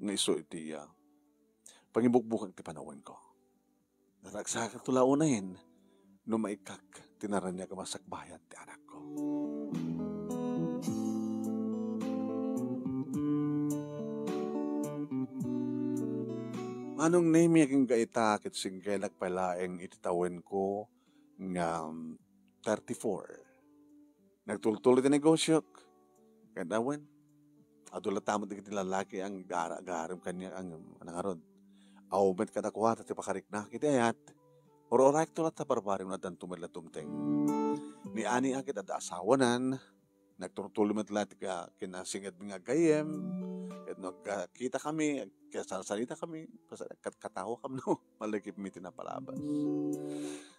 Nga isu iti, ah, pangibukbukak ti panawenko. Naragsakakto la unayen no maikak ti naraniag a masakbayan ti anakko. Manong Nemi, agingga ita ket singgenak pay laeng iti tawenko nga, um, thirty-four. Nagtultol iti negosiok. Ket awan, adu latta met dagiti lalaki a agara-, agarem kaniak, a, a nangarud. Aw met kadakuada ti pakariknak iti ayat. Ur-urayekto latta, barbareng, no addanto met la dumteng. Ni Ani a ket adda asawanan, nagturtulo met la ti ka-, kinasingedmi nga gayyem, ket no agkita kami, agkasarsarita kami, pas-, kat-, katawa kami, no? Malagipmi ti napalabas.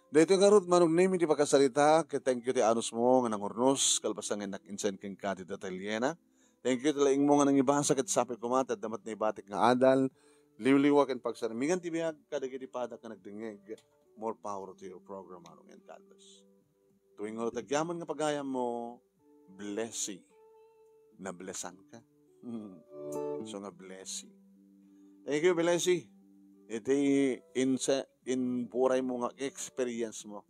Daytoy ngarud, manugnem iti pakasarita, ket thank you ti anusmo nga nangurnos, kalpasan nga innak-, insen kenka ti detalyena. Thank you ti laingmo nga nangibasa ket sapay koma ti adda met naibatik nga adal, liwliwa ken pagsarmingan ti biag kadagiti padak nga nagdengngeg. More power to your program, Arong and Carlos. Tuwing ngarud agyaman nga pagayammo, blessing. Nablesanka. So nga blessing. Thank you, blessing. Iti inse-, inburaymo nga experience mo.